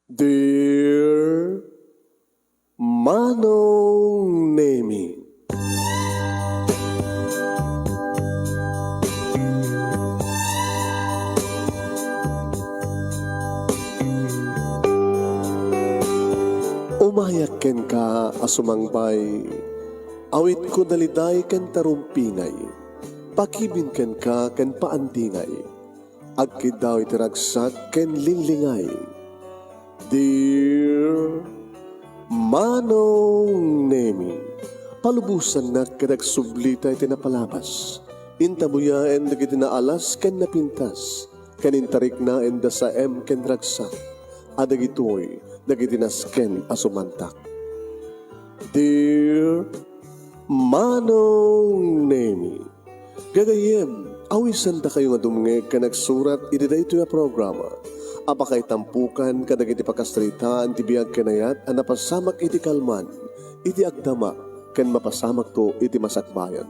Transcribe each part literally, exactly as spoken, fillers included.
Dear Manong Nemi. Umayak kenka a sumangbay, awitko daliday ken tarumpingay, pakibin kenka ken paandingay. Agkiddaw iti ragsak ken linglingay. Dear Manong Nemi, palubosannak ket agsublita iti napalabas. Intabuyaen dagiti naalas ken napintas, ken intariknaen da saem ken ragsak, a dagitoy dagiti nasken a sumantak. Dear Manong Nemi, gagayyem, awisandakayo nga dumngeg ken agsurat iti daytoy a programa a pakaitampukan kadagiti pakasaritaan ti biag ken ayat a napasamak iti kalman, iti agdama, ken mapasamakto iti masakbayan.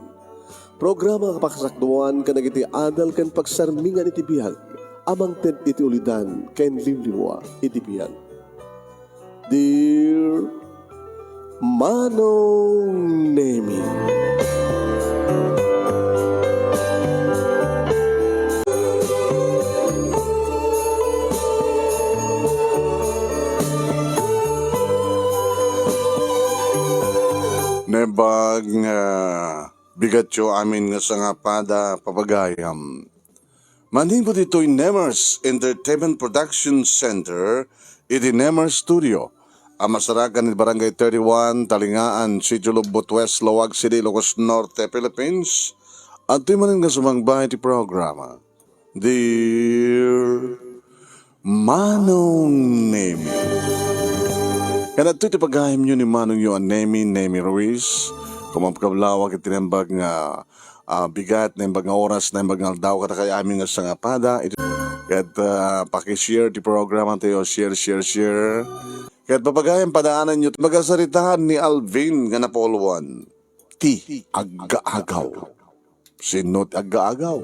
Programa nga pakasakduan kadagiti adal ken pagsarmingan iti biag a mangted iti ulidan ken limlimua iti biag. Dear Manong Nemi. Naimbag nga bigatyo amin nga sangapada, papagayam. Manipud ditoy Nemers Entertainment Production Center iti Nemers Studio a masarakan iti Barangay thirty-one, Talingaan, Sitio Lobbot West, Laoag City, Ilocos Norte, Philippines. Adtoy manen nga sumangba iti programa, Dear Manong Nemi. Ken adtoy ti pagayamyo ni manongyo a Nemi, Nemi Ruiz. Kumakabkablaw iti naimbag nga, ah, bigat, naimbag nga oras, naimbag nga aldaw, kadakayo amin nga sangapada. Ket, ah, paki-share ti programa tayo. Share, share, share. Ket papagayam, padaananyo ti pakasaritaan ni Alvin nga napauloan, ti aggaagaw. Sino ti aggaagaw?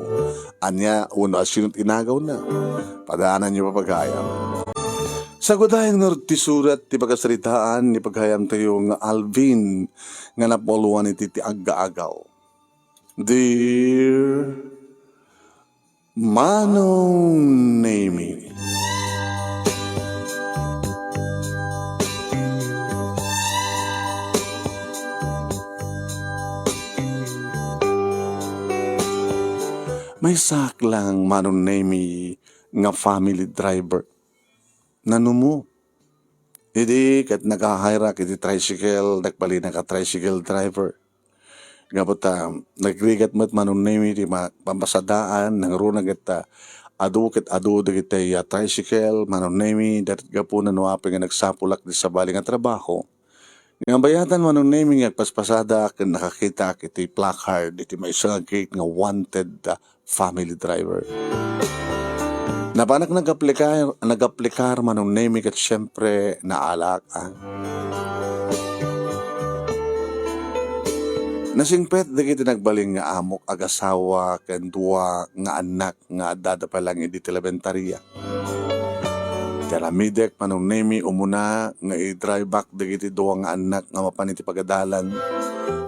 Ania wenno a sino ti inagawna? Padaananyo, papagayam. Sagudayang narud ti surat ti pakasaritaan ni pagayamtayo nga Alvin nga napauloan iti ti aggaagaw. Dear Manong Nemi. Maysaak lang, Manong Nemi, nga family driver. Nanumo? Idi ket nakahahirak iti tricycle, nagbalinak a tricycle driver. Gapu ta nagrigat met, Manong Nemi, ti ma-, pampasadaan, nangruna ket, ah, adu ket adu dagiti, ah, tricycle, Manong Nemi, ket gapuna no apay nga nagsapulak iti sabali nga trabaho. Nga bayatan, Manong Nemi, nga agpaspasadak ken nakakitaak iti placard iti maysa nga gate nga wanted, ah, family driver. Napanak nagaplikar, nagaplikar, Manong Nemi, ket siempre, naalak, ah. Nasingpet dagiti nagbalin nga amok, agasawa, ken dua nga annak nga addada pay lang idi ti elementaria. Ti aramidek, Manong Nemi, umuna nga i-drive back dagiti dua nga annak nga mapan iti pagadalan.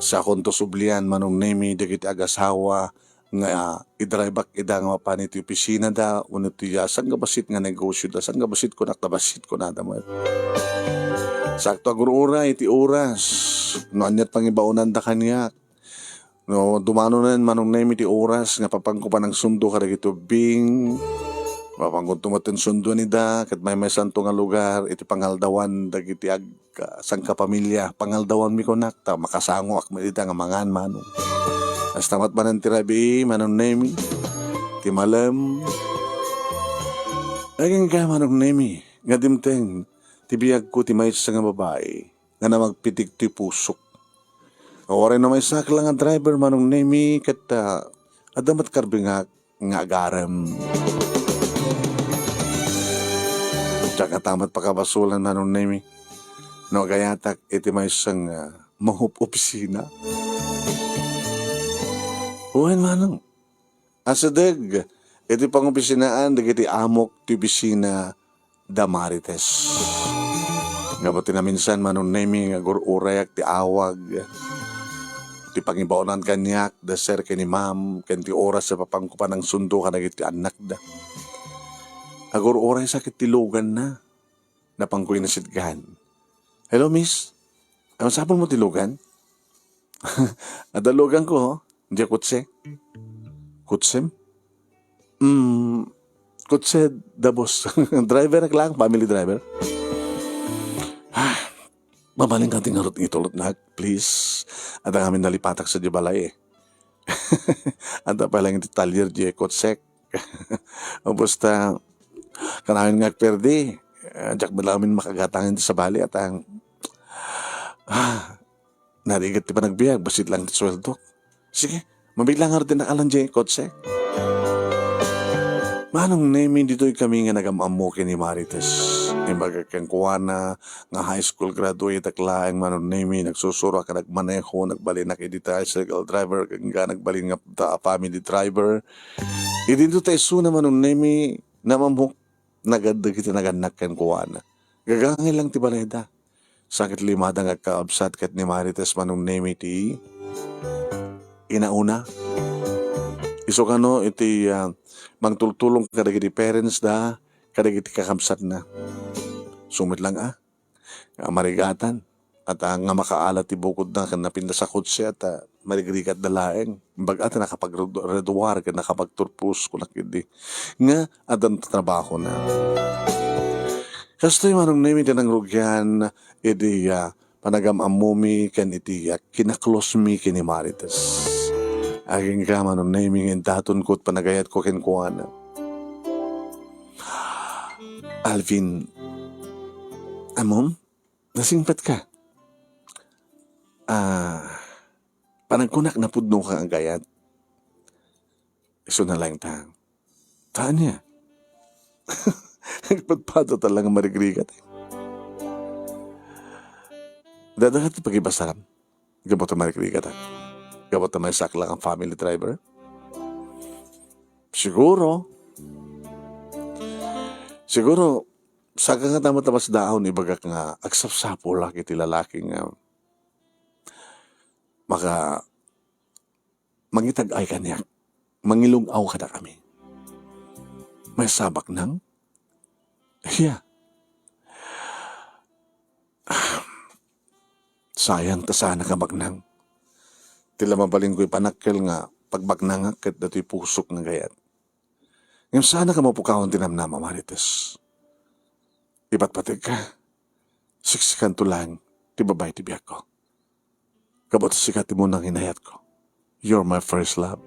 Sakonto sublian, Manong Nemi, dagiti agasawa nga, ah, i-drive back ida nga mapan iti opisinada wenno ti, ah, sangga bassit nga negosioda, sangga bassit kunak ta bassit kunada met. Sakto agur-uray iti oras no aniat pangibaonanda kaniak. No, dumanonen, Manong Nemi, ti oras nga papanko panangsundo kadagiti ubbing, papankonto met ti sundo ida ket maymaysanto nga lugar iti pangaldawan dagiti ag-, sangkapamilia. Pangaldawanmi kunak ta makasangoak met ida nga mangan, Manong. Kasta met manen ti rabii, Manong Nemi, ti malem. Agingga, Manong Nemi, nga dimteng ti biagko ti maysa nga babai nga namagpitik ti pusok. Uray no maysaak lang a driver, Manong Nemi, ket, ah, adda met karbingak nga agarem. Diak kasta met pakabasolan, Manong Nemi, no agayatak iti maysa nga mangopisina. Wen, Manong, asideg iti pangopisinaan dagiti amok ti opisina da Marites. Gapu ti naminsan, Manong Nemi, nga agur-urayak ti awag, ti pangibaonan kaniak da sir ken ni ma'am, ken ti oras a papanko panangsundo kadagiti annakda. Agur-uraysa ket ti luganna. Napanko inasitgan. "Hello, miss. Ania sapulmo ti lugan?" "Adda luganko, ho. Diay kotse." "Kotsem?" "Mm, kotse da boss." "Driver ak lang, family driver." "Ah, mabalinka ti ngarud itulotnak, please. Adda ngamin nalipatak sadiay balay, eh." Adda pay lang iti talyer diay kotsek. Ubos ta, kanayon nga agperdi. Ah, diak met laeng makagatangan iti sabali, at ang, ah, narigat ti panagbiag, bassit lang ti sueldok. Sige, mabiit lang ngarud ti nakalan diay kotse. Manong Nemi, ditoy kami nga nagam-ammo ken ni Marites. Imbagak kenkuana, nga high school graduate ak laeng, Manong Nemi, nagsusuroak a nagmaneho, nagbalinak idi tricycle driver, ken nga nagbalin nga ta a family driver. Idinto ta isuna, Manong Nemi, namammok, nagad dagiti nagannak kenkuana. Gagangay lang ti balayda. Sa ket limada nga agkakabsat ket ni Marites, Manong Nemi, ti inauna. Isu kano iti, ah, mangtultulong kadagiti parents da, kadagiti kakabsatna. Isu met lang, ah, nga marigatan. At, ah, nga makaala ti bukodna ken napintas a kotse at, ah, marigrigat da laeng. Imbag-at a nakapagreduar ken nakapagturpos, kunak idi. Nga addan trabahona. Kastoy, Manong Nemi, ti nangrugian idi, ah, panagam-ammomi ken iti, ah, kinaklosmi ken ni Marites. Agingga, Manong Nemi, nga indatonko ti panagayatko kenkuana. "Alvin, ammom, nasingpetka. Ah, panagkunak napudnoka nga agayat." Isuna laeng ta, "Ta ania?" Nagpadpadata lang nga marigrigat, eh. Dadagat ti pagibasam. Gapu ta marigrigat, ah. Gapu ta maysak lang a family driver. Siguro. Siguro, saka nga ta met a masdaawon, ibagak nga agsapsapulak iti lalaki nga maka-, mangitag-ay kaniak, mangilug-aw kadakami. Maysabak nang? Hiya. Sayang ta saan a kabaknang. Ti la mabalinko ipanakkel nga pagbaknangak ket datoy pusok nga gayat. Ngem saan a mapukawan ti namnama, Marites. Ipatpategka. Siksikanto laeng ti babai ti biagko. Gapu ta sika ti munang inayatko. You're my first love.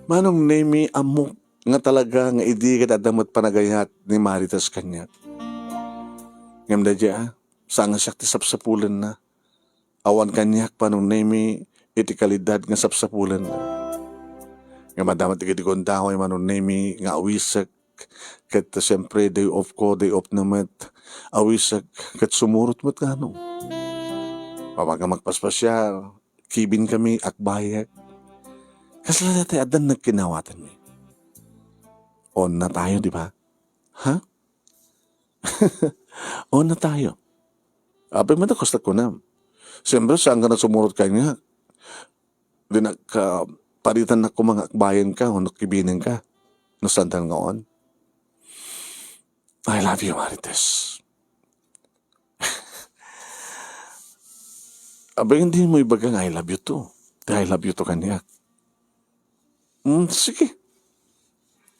Manong Nemi, ammok nga talaga nga idi ket adda met panagayat ni Marites kaniak. Ngem daydiay, ah, saan nga siak ti sapsapulenna. Awan kaniak, Manong Nemi, iti kalidad nga sapsapulenna. Ngem adda met dagiti gundaway, Manong Nemi, nga awisek. Ket siempre, day off ko, day off na met. Awisek, ket sumurot met kano. Awan nga magpaspasiar, kibin kami, akbayek. Kasla dayta addan nagkinawatanmi. On na tayo, di ba? Ha? On na tayo. Apay met a kasta kunam. Siyempre, saan ka na sumurot kaniak? Di nagka-, paritan na koma nga akbayenka wenno kibinenka. No saan nga on? I love you, Marites. Abay, hindi mo ibaga nga I love you too. Ti I love you too kaniak. Mm, sige.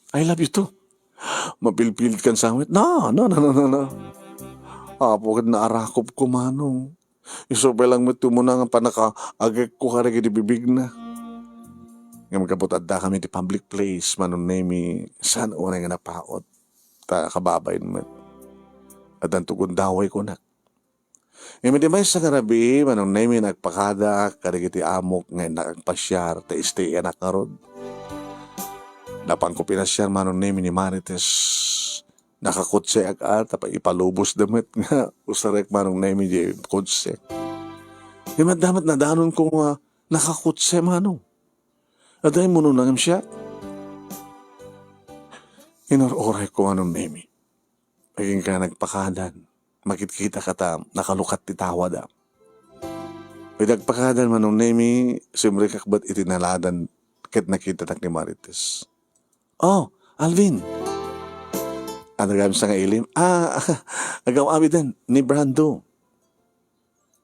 I love you too. Mapilpilit kan sangwit. No, no, no, no, no, no. Apo, ket naarakop ko, Manong. Isu pay lang met ti umuna nga panakaagekko kadagiti bibigna. Ngem gapu ta adda kami ti public place, Manong Nemi, saan unay nga napaut. Ta kababain met. Addanto gundaway kunak. Ngem iti maysa nga rabii, Manong Nemi, nagpakada kadagiti amok nga innak agpasiar, ta stay-anak ngarud. Napanko pinasiar, Manong Nemi, ni Marites. Nakakutseak a, ta ipalubosda met nga usarek, Manong Nemi, diay kutse. Ngem adda met nadanonko nga nakakutse, Manong. Adda immunona ngem siak. Inur-urayko, Manong Nemi. Agingga nagpakadan. Makitkitaka ta nakalukat ti tawada. Idi agpakadan, Manong Nemi, simrekak met iti naladan ket nakitanak ni Marites. "Oh, Alvin!" Adda gayam sangailim. "Ah, agaw-awiden ni Brando."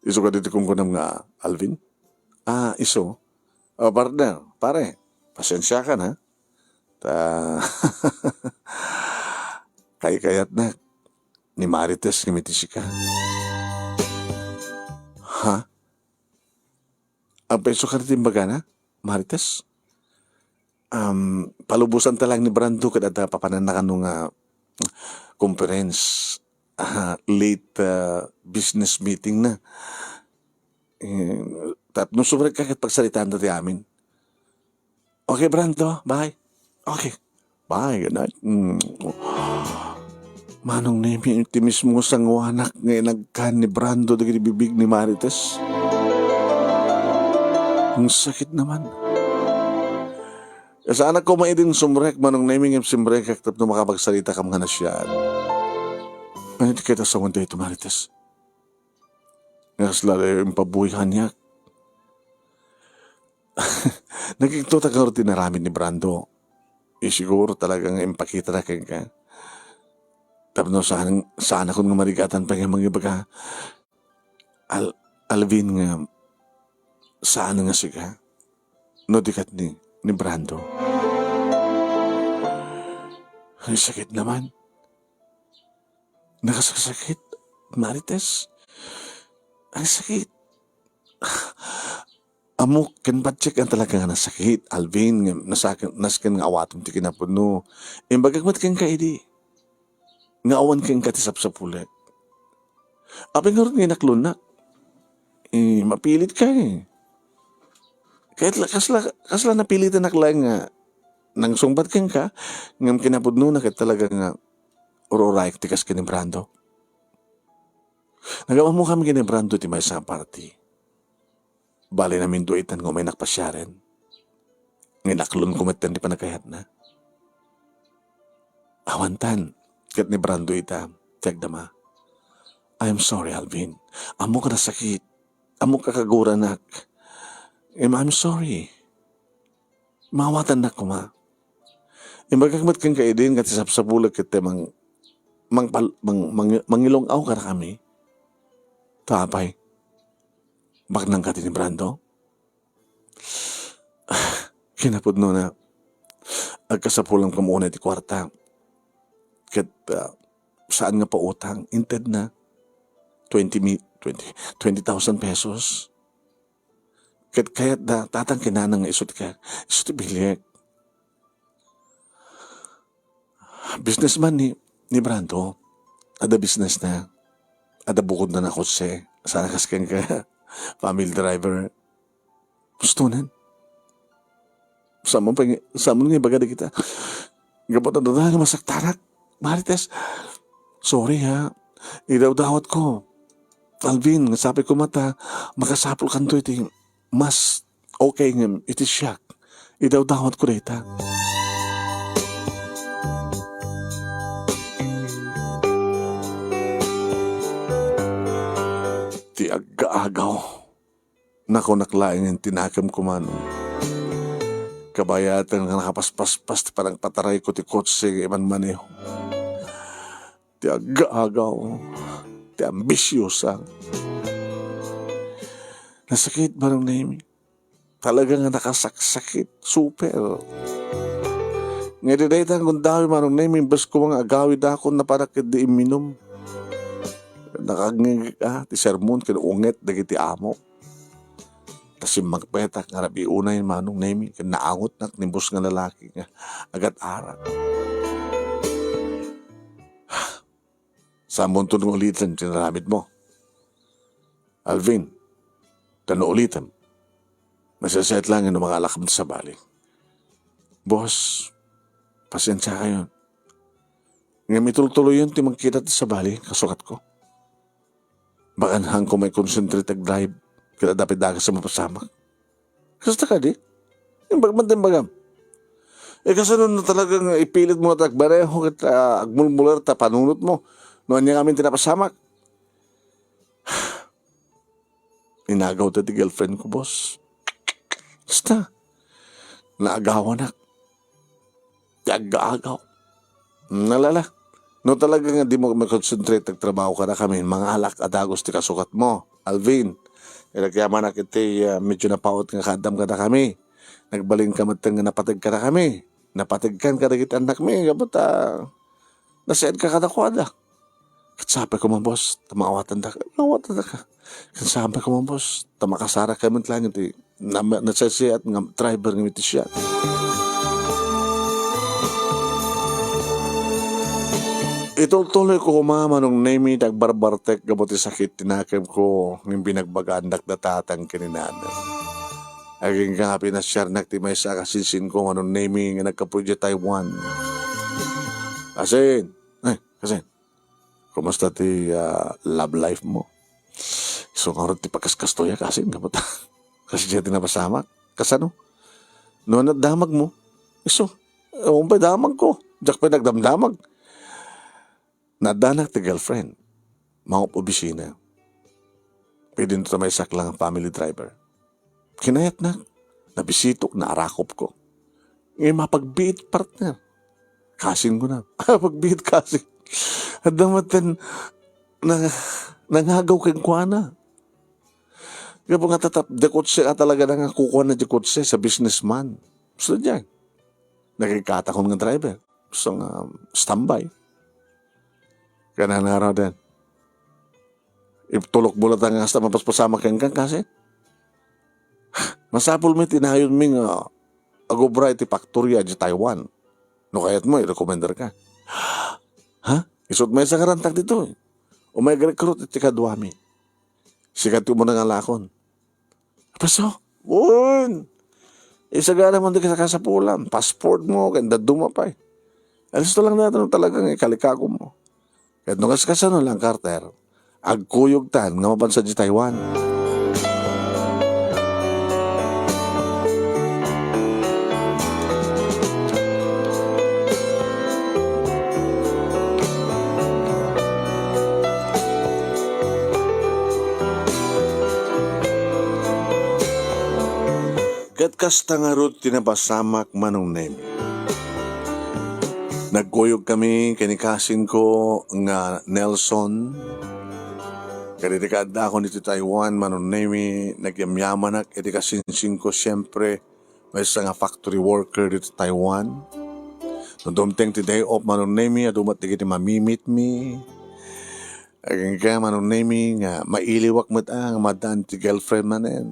"Isu kadi ti kunkunam nga Alvin?" "Ah, isu." "Oh, partner, pare, pasiensiakan, ha? Ta, kaykayatnak ni Marites ngem iti sika." "Ha? Agpaiso kadi ti imbagana, Marites?" "Um, palubosan ta laeng ni Brando ket adda papananna kano nga conference, ah, late, ah, business meeting na. Eh, tapno sumrekka ket pagsaritaanta ti amin." "Okay, Brando, bye." "Okay, bye, good night." Mm. Manong Nemi, ti mismo sanguanak nga inagkan ni Brando dagiti bibig ni Marites. Ang sakit naman. Saanak koma idin sumrek, Manong Nemi, ngem simrekak tapno makapagsaritaka nga nasian. Ania ti kayat a sawen daytoy, Marites? Nga kasla impabuy kaniak. Nakikita ta ngarud ti inaramid ni Brando. Isiguro talaga nga impakita na kenka. Tapno saan, saanakon nga marigatan pay nga mangibaga, Al-, Alvin, nga saan nga sika, no di ket ni, ni Brando. Ay, sakit naman. Nakasakit, Marites. Ang sakit. Ammok ken patiek nga talaga nga nasakit, Alvin, nga nasaken, nasken nga awatem ti kinapudno. Imbagak met kenka idi nga awan kenka ti sapsapulek. Apay ngarud nga inaklonnak? Eh, mapilitka, eh. Ket la-, kasla, kasla napilitanak laeng nga nangsungbat kenka, ngem kinapudnona ket talaga nga ur-urayek ti kas ken ni Brando. Nagam-ammokami ken ni Brando ti maysa a party. Bali, namindua itan nga umaynak pasiaren. Nga inaklonko metten ti panagkayatna. Awantan, ket ni Brando ita ti agdama. "I'm sorry, Alvin. Ammok a nasakit. Ammok a kaguranak. Em, I'm sorry. Maawatannak koma. Imbagak met kenka idin nga ti sapsapulek ket ti mang-, mangpal-, mang-, mang-, mangilong-aw kadakami. Ta apay, baknang kadi ni Brando?" Kinapudnona, agkasapulanko unay ti kuarta. Ket, ah, saan nga pautang, intedna twenty mi-, twenty, twenty thousand pesos. Ket kayatda, tatang ken nanang nga isu ti ka-, isu ti bileg. Businessman ni, ni Brando. Adda businessna. Adda bukodna a kotse. Saan a kas kenka, family driver. Gustonen. Saan mo pay, saan mo nga ibaga dagita? Gapu ta dada nga masaktanak. Marites, sorry ha. Idawdawatko. Alvin, nga sapay koma ta makasapulkanto iti mas okay ngem iti siak. Idawdawatko dayta. Ti aggaagaw. Nakunak laeng ti nakemko, Manong. Kabayaten nga nakapaspaspas ti panangpatarayko ti kotse nga imanmaneho. Ti aggaagaw, ti ambisiosa. Nasakit, Manong Nemi. Talaga nga nakasaksakit, super. Nga idi dayta nga gundaway, Manong Nemi, imbes koma nga agawidakon, napanak ketdi imminum. Nakangngeg-, ah, ti sermon ken unget dagiti amo. Ta simmangpetak nga rabii unay, Manong Nemi, ken naangotnak ni bus nga lalaki nga agat-arat. Samonto nga uliten ti naramidmo, Alvin, ta no ulitem, masasait laeng no mangalakam ti sabali. Boss, pasensiakayon. Ngem itultuloyyon ti mangkita ti sabali, kasugatko. Bakanhanko may concentrate ag-drive, ket adda pay dakes a mapasamak. Kasta kadi? Imbag man ti imbagam. Eh, kasano no talagang ipilitmo nga agmaneho ket, ah, agmulmuler ta panunotmo no ania ngamin ti napasamak? Inagaw ta ti girlfriend ko, boss. Basta, naagawanak. Ti aggaagaw. Nalala. No talaga nga di mo mag-concentrate agtrabaho kadakami, mangalak a dagus ti kasukat mo, Alvin. Inagyamanak iti, ah, medyo napaut nga kaaddam kadakami. Nagbalinka met nga napateg kadakami. Napategkan kadagiti annakmi, gapu ta nasaedka kadakuada. Ket sapay koma, boss, ta maawatandaka. Maawatandaka. Ket sapay koma, boss, ta makasarakami met laeng iti na-, nasaysayaat nga driver nga mitisian. Itultuloy ko koma, Manong Nemi, ti agbarbartek gapu ti sakit ti nakemko, ngem binagbagandak da tatang ken ni nanang. Agingga nga pinasiarnak ti maysa a kasinsinko, Manong Nemi, nga nagkapuy idiay Taiwan. Kasin, eh, kasin, kumusta ti, ah, love life mo? Isu ngarud ti pagkaskastoyak, kasin, gapu ta. Kasdiay ti napasamak. Kasano? No, ano damagmo? Isu, awan pay damagko. Diak pay nagdamdamag. Naaddanak ti girlfriend. Mangop-obisina. Pwede ta maysak lang a family driver. Kinayatnak. Nabisitok, naarakopko. Ngay mapagbiit, partner. Kasin ko na. Pagbiit, kasin. Adda met ten na-, nangagaw kenkuana. Gapu nga tatap, di kotse a talaga na nga kukuana di kotse sa businessman. Gusto diyan. Nakikata ko nga driver. Gusto nga standby. Kanana raw din. Itulok mo lang nga hasta mapaspasamak kenka, kasi. Masapul mi tinayon mi nga agubra iti factory a di Taiwan. No kayat mo, i-recommender ka. Ha? Isut may sangarantak dito. Umay recruit iti kaduami. Sikat mo na nga lakon. Paso? Wen! Isagana mo di ka kasapulan. Passport mo, kaya daduma pa eh. Alisto lang natin talagang ikalikagom mo. Ket no kaskasano lang, Carter, agkuyogtan nga mapan sadiay Taiwan. Ket kasta ngarud ti napasamak, Manong Nemi. Nagkuyogkami ken ni kasinko nga Nelson. Ket iti kaaddaakon iti Taiwan, Manong Nemi, nagyamyamanak iti kasinsinko, siempre, maysa nga factory worker dito Taiwan. No dumteng ti day off, Manong Nemi, adu met dagiti mamimit mi. Agingga, Manong Nemi, nga mailiwak met a nga madan ti girlfriend manen.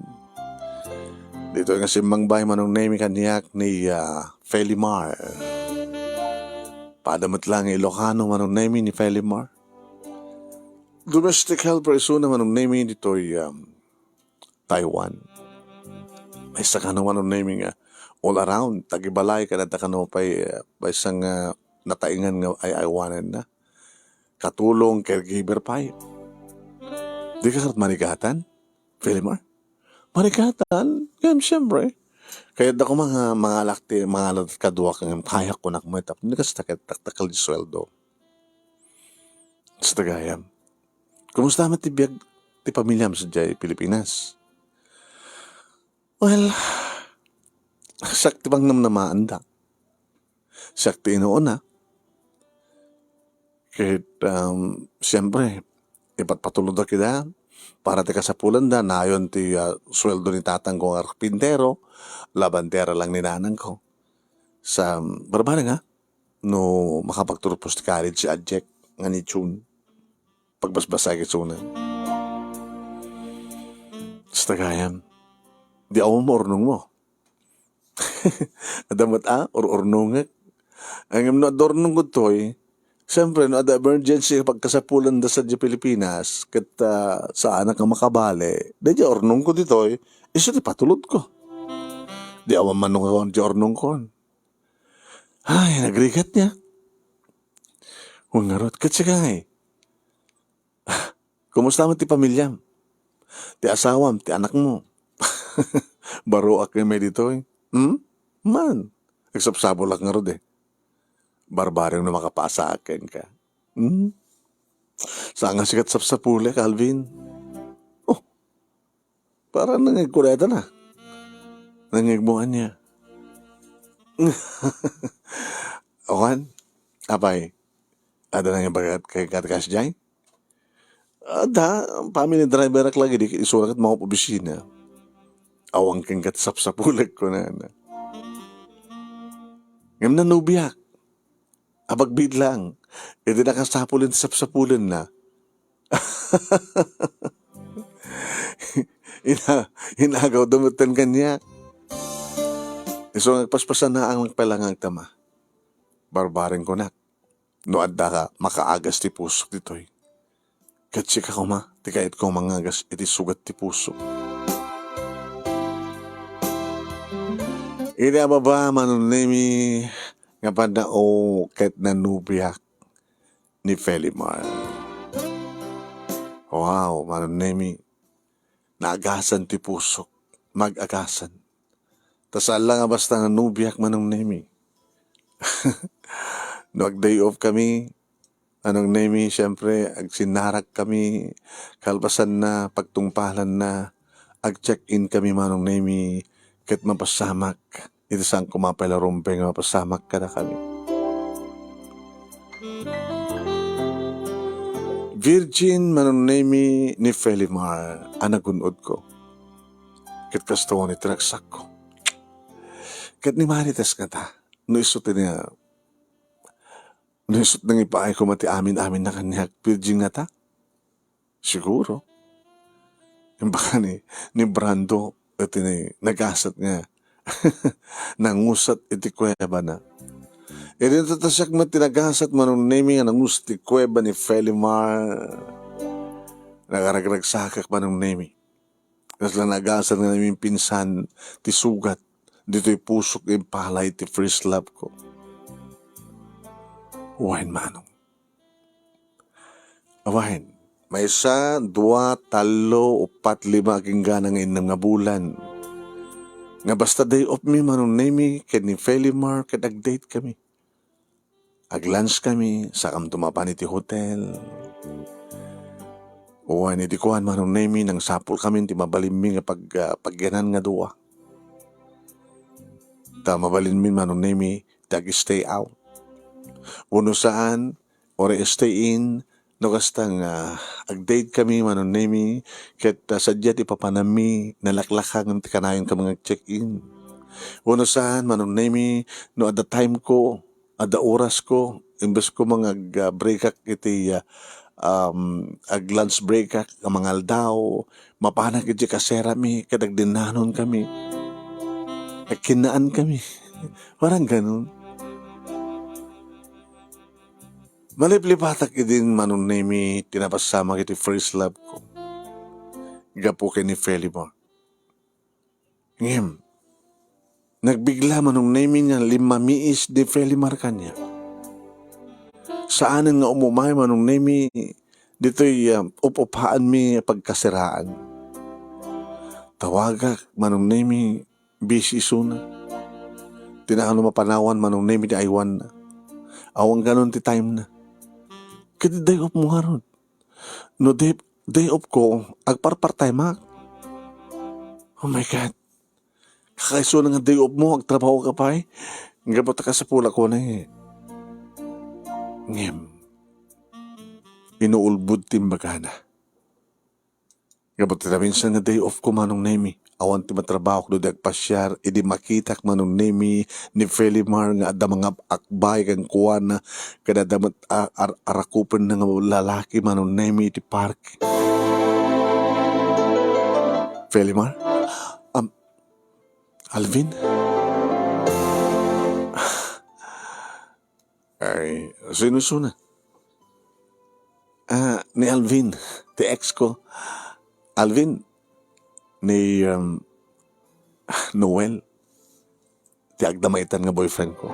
Ditoy nga simmangbay, Manong Nemi, kaniak ni, ah, Felimar. Pada met lang Ilocano, Manong Nemi, ni Felimar. Domestic helper isuna, Manong Nemi, ditoy, um, Taiwan. Maysa kano, Manong Nemi, nga all around, tagibalay, kada kano pay, uh, maysa nga nataingan nga ay-aywanen na. Katulong, caregiver pay. Di ka ket manigatan, Felimar? Manigatan? Ngem, siyempre. Kaya da ko mga, mga alak ti, mga alak kadua kang kayak ko nakmet. Tapno kasta ket taktakal di sweldo. Sa tagayam. Kumusta met ti biag ti pamilyam sadiay Pilipinas? Well, siak ti pangnamnamaanda. Siak ti inuuna. Ket, um, siyempre, ipatpatulodak ida para ti kasapulanda, nayon ti, ah, sueldo ni tatangko nga karpintero, labandera lang ni nanangko. Sa, barbareng, ha? No makapagturpos ti college si Ajek nga ni June. Pagbasbasay ket suna. Sa tagayam, di awan mo urnong mo. Adda met a, ur-urnongek. Ngem no adda urnongko ditoy, siyempre, no adda emergency pagkasapulanda sadiay Pilipinas, ket, ah, saanak nga makabale, daydiay urnongko ditoy, isu ti patulodko. Di awan man no nga di urnongko. Ay, nagrigat niya. Wen ngarud, ket sika ngay. Kumusta met ti pamilyam? Ti asawam, ti anakmo? Baroak ngay ditoy. Hmm? Man. Nagsapsapulak ngarud, eh. Barbareng no makapasaak kenka. Hmm? Saan nga sika ti sapsapulek, Alvin? Oh, para nangngegko dayta na. Nangngegmo ania? Awan, apay, adda nangibagat kenka ti kasdiay? Adda, family driver-ak lagi, di isuna ket mangop-obisina. Awan kenka ti sapsapulek, kunana. Ngem nanobiak. Abagbit lang. Idi nakasapulen ti sapsapulenna. Ina-, inagawda metten kaniak. Isu nga agpaspasanaang nagpalangag ta ma. Barbareng kunak. No adda ka, makaagas ti pusok ditoy. Ket sika koma, ti kayatko mangagas iti sugat ti puso. Idi ababa, Manong Nemi, nga pannao ket nanobiak ni Felimar. Wow, Manong Nemi, naagasan ti pusok, mag-agasan. Ta saan la nga basta nanobiak, Manong Nemi. No ag-day off kami, Manong Nemi, siyempre, agsinnarak kami, kalpasanna, pagtungpalanna, ag-check-in kami, Manong Nemi, ket mapasamak, iti saan koma pay la rumbeng nga mapasamak kadakami. Virgin, Manong Nemi, ni Felimar a nagun-odko. Ket kastoy ti ragsakko. Ket ni Marites ngata, no isu ti na-, no isu ti nangipaay koma ti amin-amin na kaniak, virgin ngata? Siguro. Imbaka ni, ni Brando, iti ni, nagasat nga nanguset iti kuweba na. Idi natasiak met ti nagasat, Manong Nemi, nga nanguset ti kuweba ni Felimar, nagaragragsakak, Manong Nemi. Kasla nagasat nga namimpinsan ti sugat ditoy pusok impalay ti first love ko. Wen, Manong. Awahen, maysa, dua, tallo, upat, lima, agingga nga innem nga bulan. Nga basta day off mi, Manong Nemi, ken ni Felimar, ket ag-date kami. Ag-lunch kami, sakam dumapan iti hotel. Wen, iti kuan, Manong Nemi, nangsapul kami ti mabalinmi nga pag-, ah, pagyanan nga dua. Ta mabalinmi, Manong Nemi, ti ag-stay out. Wenno saan, or stay in, no kasta nga ag-date kami, Manong Nemi, ket, ah, sadiay ti papanammi, nalaklaka ngem ti kanayon kami nga ag-check-in. Wenno saan, Manong Nemi, no adda time ko, adda oras ko, imbes ko nga ag-, ah, break-ak iti, ah, um, ag-lunch break-ak a mangaldaw, mapanak iti kaserami, ket agdinnanon kami. Agkinnaan kami. Parang ganun. Maliplipatak idin, Manong Nemi, ti napasamak iti first love ko. Gapu ken ni Felimar. Ngem, nagbigla, Manong Nemi, nga limmamiis ni Felimar kaniak. Saanen nga umumay, Manong Nemi, ditoy, ah, up-upaanmi a pagkasiraan. Tawagak, Manong Nemi, busy isuna. Ti naano mapanawan, Manong Nemi, ti aywanna. Awan kanon ti time na. Ket day off mo ngarud. No day, day off ko, agparpartime-ak. Oh my God. Kakaisuna nga day off mo, agtrabaho ka pay. Gapu ta kasapulak ko na eh. Ngem, inuulbod ti imbagana. Gapu ta naminsan nga day off ko, Manong Nemi. Awan ti matrabahok no di agpasiar, idi makitak, Manong Nemi, ni Felimar nga adda mangab-akbay kenkuana, ken adda met a-, ar-, arakupenna nga lalaki, Manong Nemi, iti park. Felimar? Am, Alvin? Ay, sino isuna? Ah, ni Alvin, ti ex ko. Alvin, ni, um, Noel, ti agdamaitan nga boyfriend ko.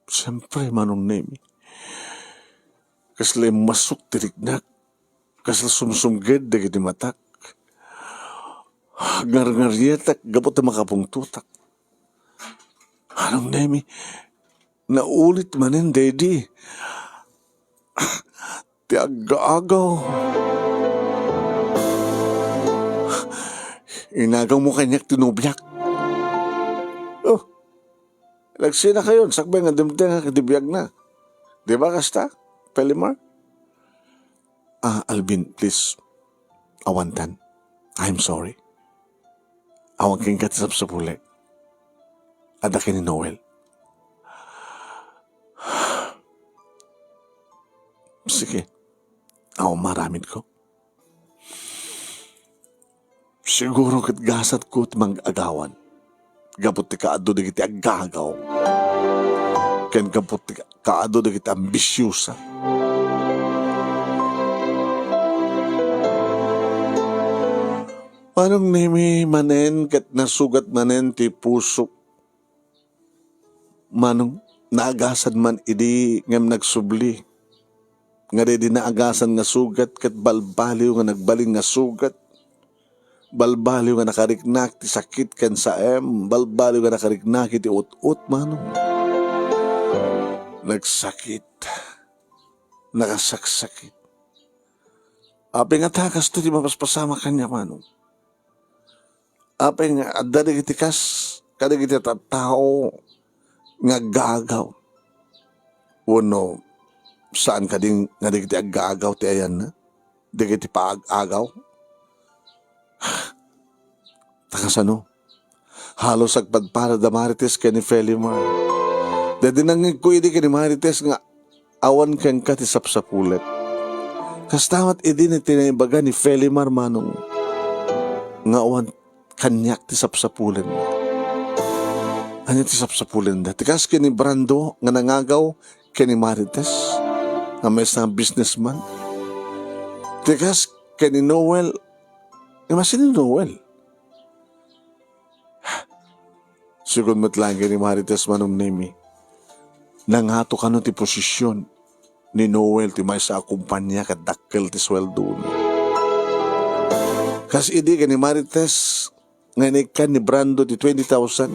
Siyempre, Manong Nemi. Kasla immasok ti riknak. Kasla sumsumged dagiti matak. Agngarngarietak gapu ta makapungtotak. Manong Nemi, naulit manen daydi ti aggaagaw. Inagawmo kaniak ti nobiak. Oh, nagsinakayon, sakbay nga dimtengak iti biagna. Di ba kasta, Felimar? Ah, Alvin, please. Awantan. I'm sorry. Awan kenka ti sapsapulek. Adda ken ni Noel. Sige. Awan maaramidko. Siguro ket gasatko ti mang-agawan gapu ti kaadu dagiti aggaagaw ken gapu ti kaadu dagiti ambisiosa. Manong Nemi manen ket nasugat manen ti pusok. Manong, naagasad man idi ngem nagsubli. Nga daydi naagasad nga sugat ket balbaliw nga nagbalin nga sugat. Balbaliw nga nakariknak ti sakit ken saem. Balbaliw nga nakariknak iti ut-ot, Manong. Nagsakit. Nakasaksakit. Apay ngata kastoy ti mapaspasamak kaniak, Manong? Apay nga adda dagiti kas kadagiti tattao nga aggaagaw? Wenno saan kadi nga dagiti aggaagaw ti ayanna? Dagiti paag-agaw? Ta kasano? Halos agpadpada da Marites ken ni Felimar. Daydi nangngegko idi ken ni Marites nga awan kenka ti sapsapulek. Kasta met idi ti naibaga ni Felimar, Manong, nga awan kaniak ti sapsapulenna. Ania ti sapsapulenda? Ti kas ken ni Brando nga nangagaw ken ni Marites nga maysa nga businessman. Ti kas ken ni Noel, nga masin ni Noel. Sigun met laeng ken ni Marites, Manong Nemi. Nangato kano ti posisyon ni Noel ti maysa a kompania ket dakkel ti sueldona. Kas idi ken ni Marites nga inikkan ni Brando ti twenty thousand,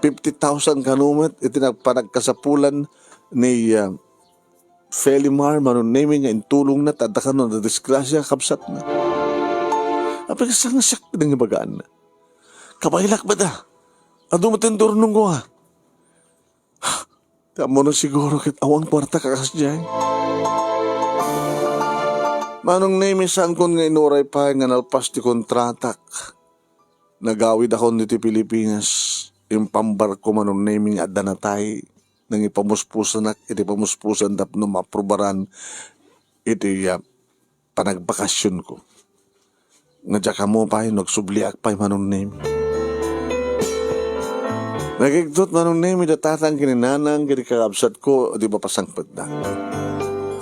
fifty thousand kano met iti nagpanagkasapulan ni, ah, Felimar, Manong Nemi nga intulongna ta adda kano nadisgrasya a kabsatna. Apay, kasano siak ti nangibagaanna? Kabaelak met a. Adu met ti indurnongko a. Ti ammono siguro ket awan kuarta a kasdiay. Manong Nemi, saankon nga inuray pay nga nalpas ti kontratak. Nagawidakon ditoy Pilipinas. Impambarko, Manong Nemi, nga adda natay. Nangipamuspusanak iti pamuspusan tapno maaprubaran iti, ah, panagbakasionko. Nga diak ammo pay no agsubliak pay, Manong Nemi. Nagigtot, Manong Nemi, da tatang ken ni nanang ken ni kakabsatko, di ba, pasangpetda.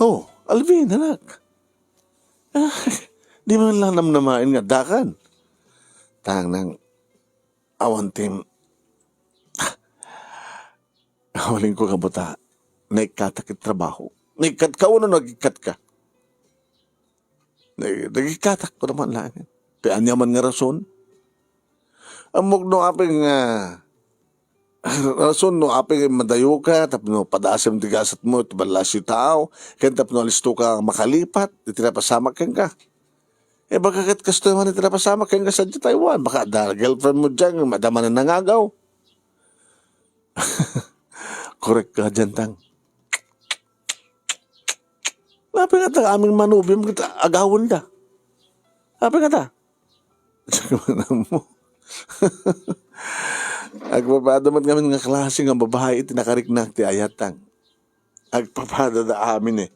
Oh, Alvin, anak. Ah, di man lang namnamaen nga addakan. Tangnang awan tim-, Mabalinko nga buta, naikkatak iti trabaho. Naikkatka wenno nagikkatka? Nag-, nagikkatak ko naman lang. Ti ania man nga rason? Ammok no apay nga rason no apay nga madayoka, tapno padasem ti gasatmo iti ballasiw tao, ken tapno alistoka makalipat iti napasamak kenka. E, baka ket kastoy man iti napasamak kenka sadiay Taiwan. Baka adda girlfriend mo diay, madama na nangagaw. Korek ka diay, tang. Apay ngata amin manubiam ket agawenda? Apay ngata? Agpapada met ngamin nga klase nga babai iti nakariknak ti ayat, tang. Agpapadada amin, e,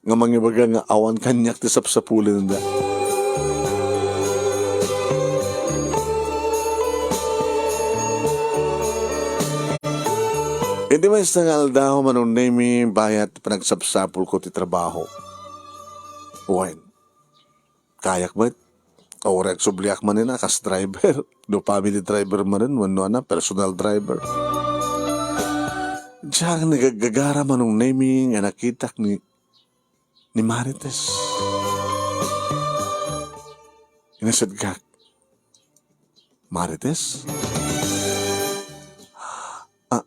nga mangibaga nga awan kaniak ti sapsapulenda. Iti maysa nga aldaw, Manong Nemi, bayat ti panagsapsapulko ti trabaho. Wen, kayak met. Uray agsubliak manen a kas driver. No family driver manen, wenno ana, personal driver. Diak nagaggagara, Manong Nemi, nga nakitak ni, ni Marites. Inasidkak. Marites? Ah,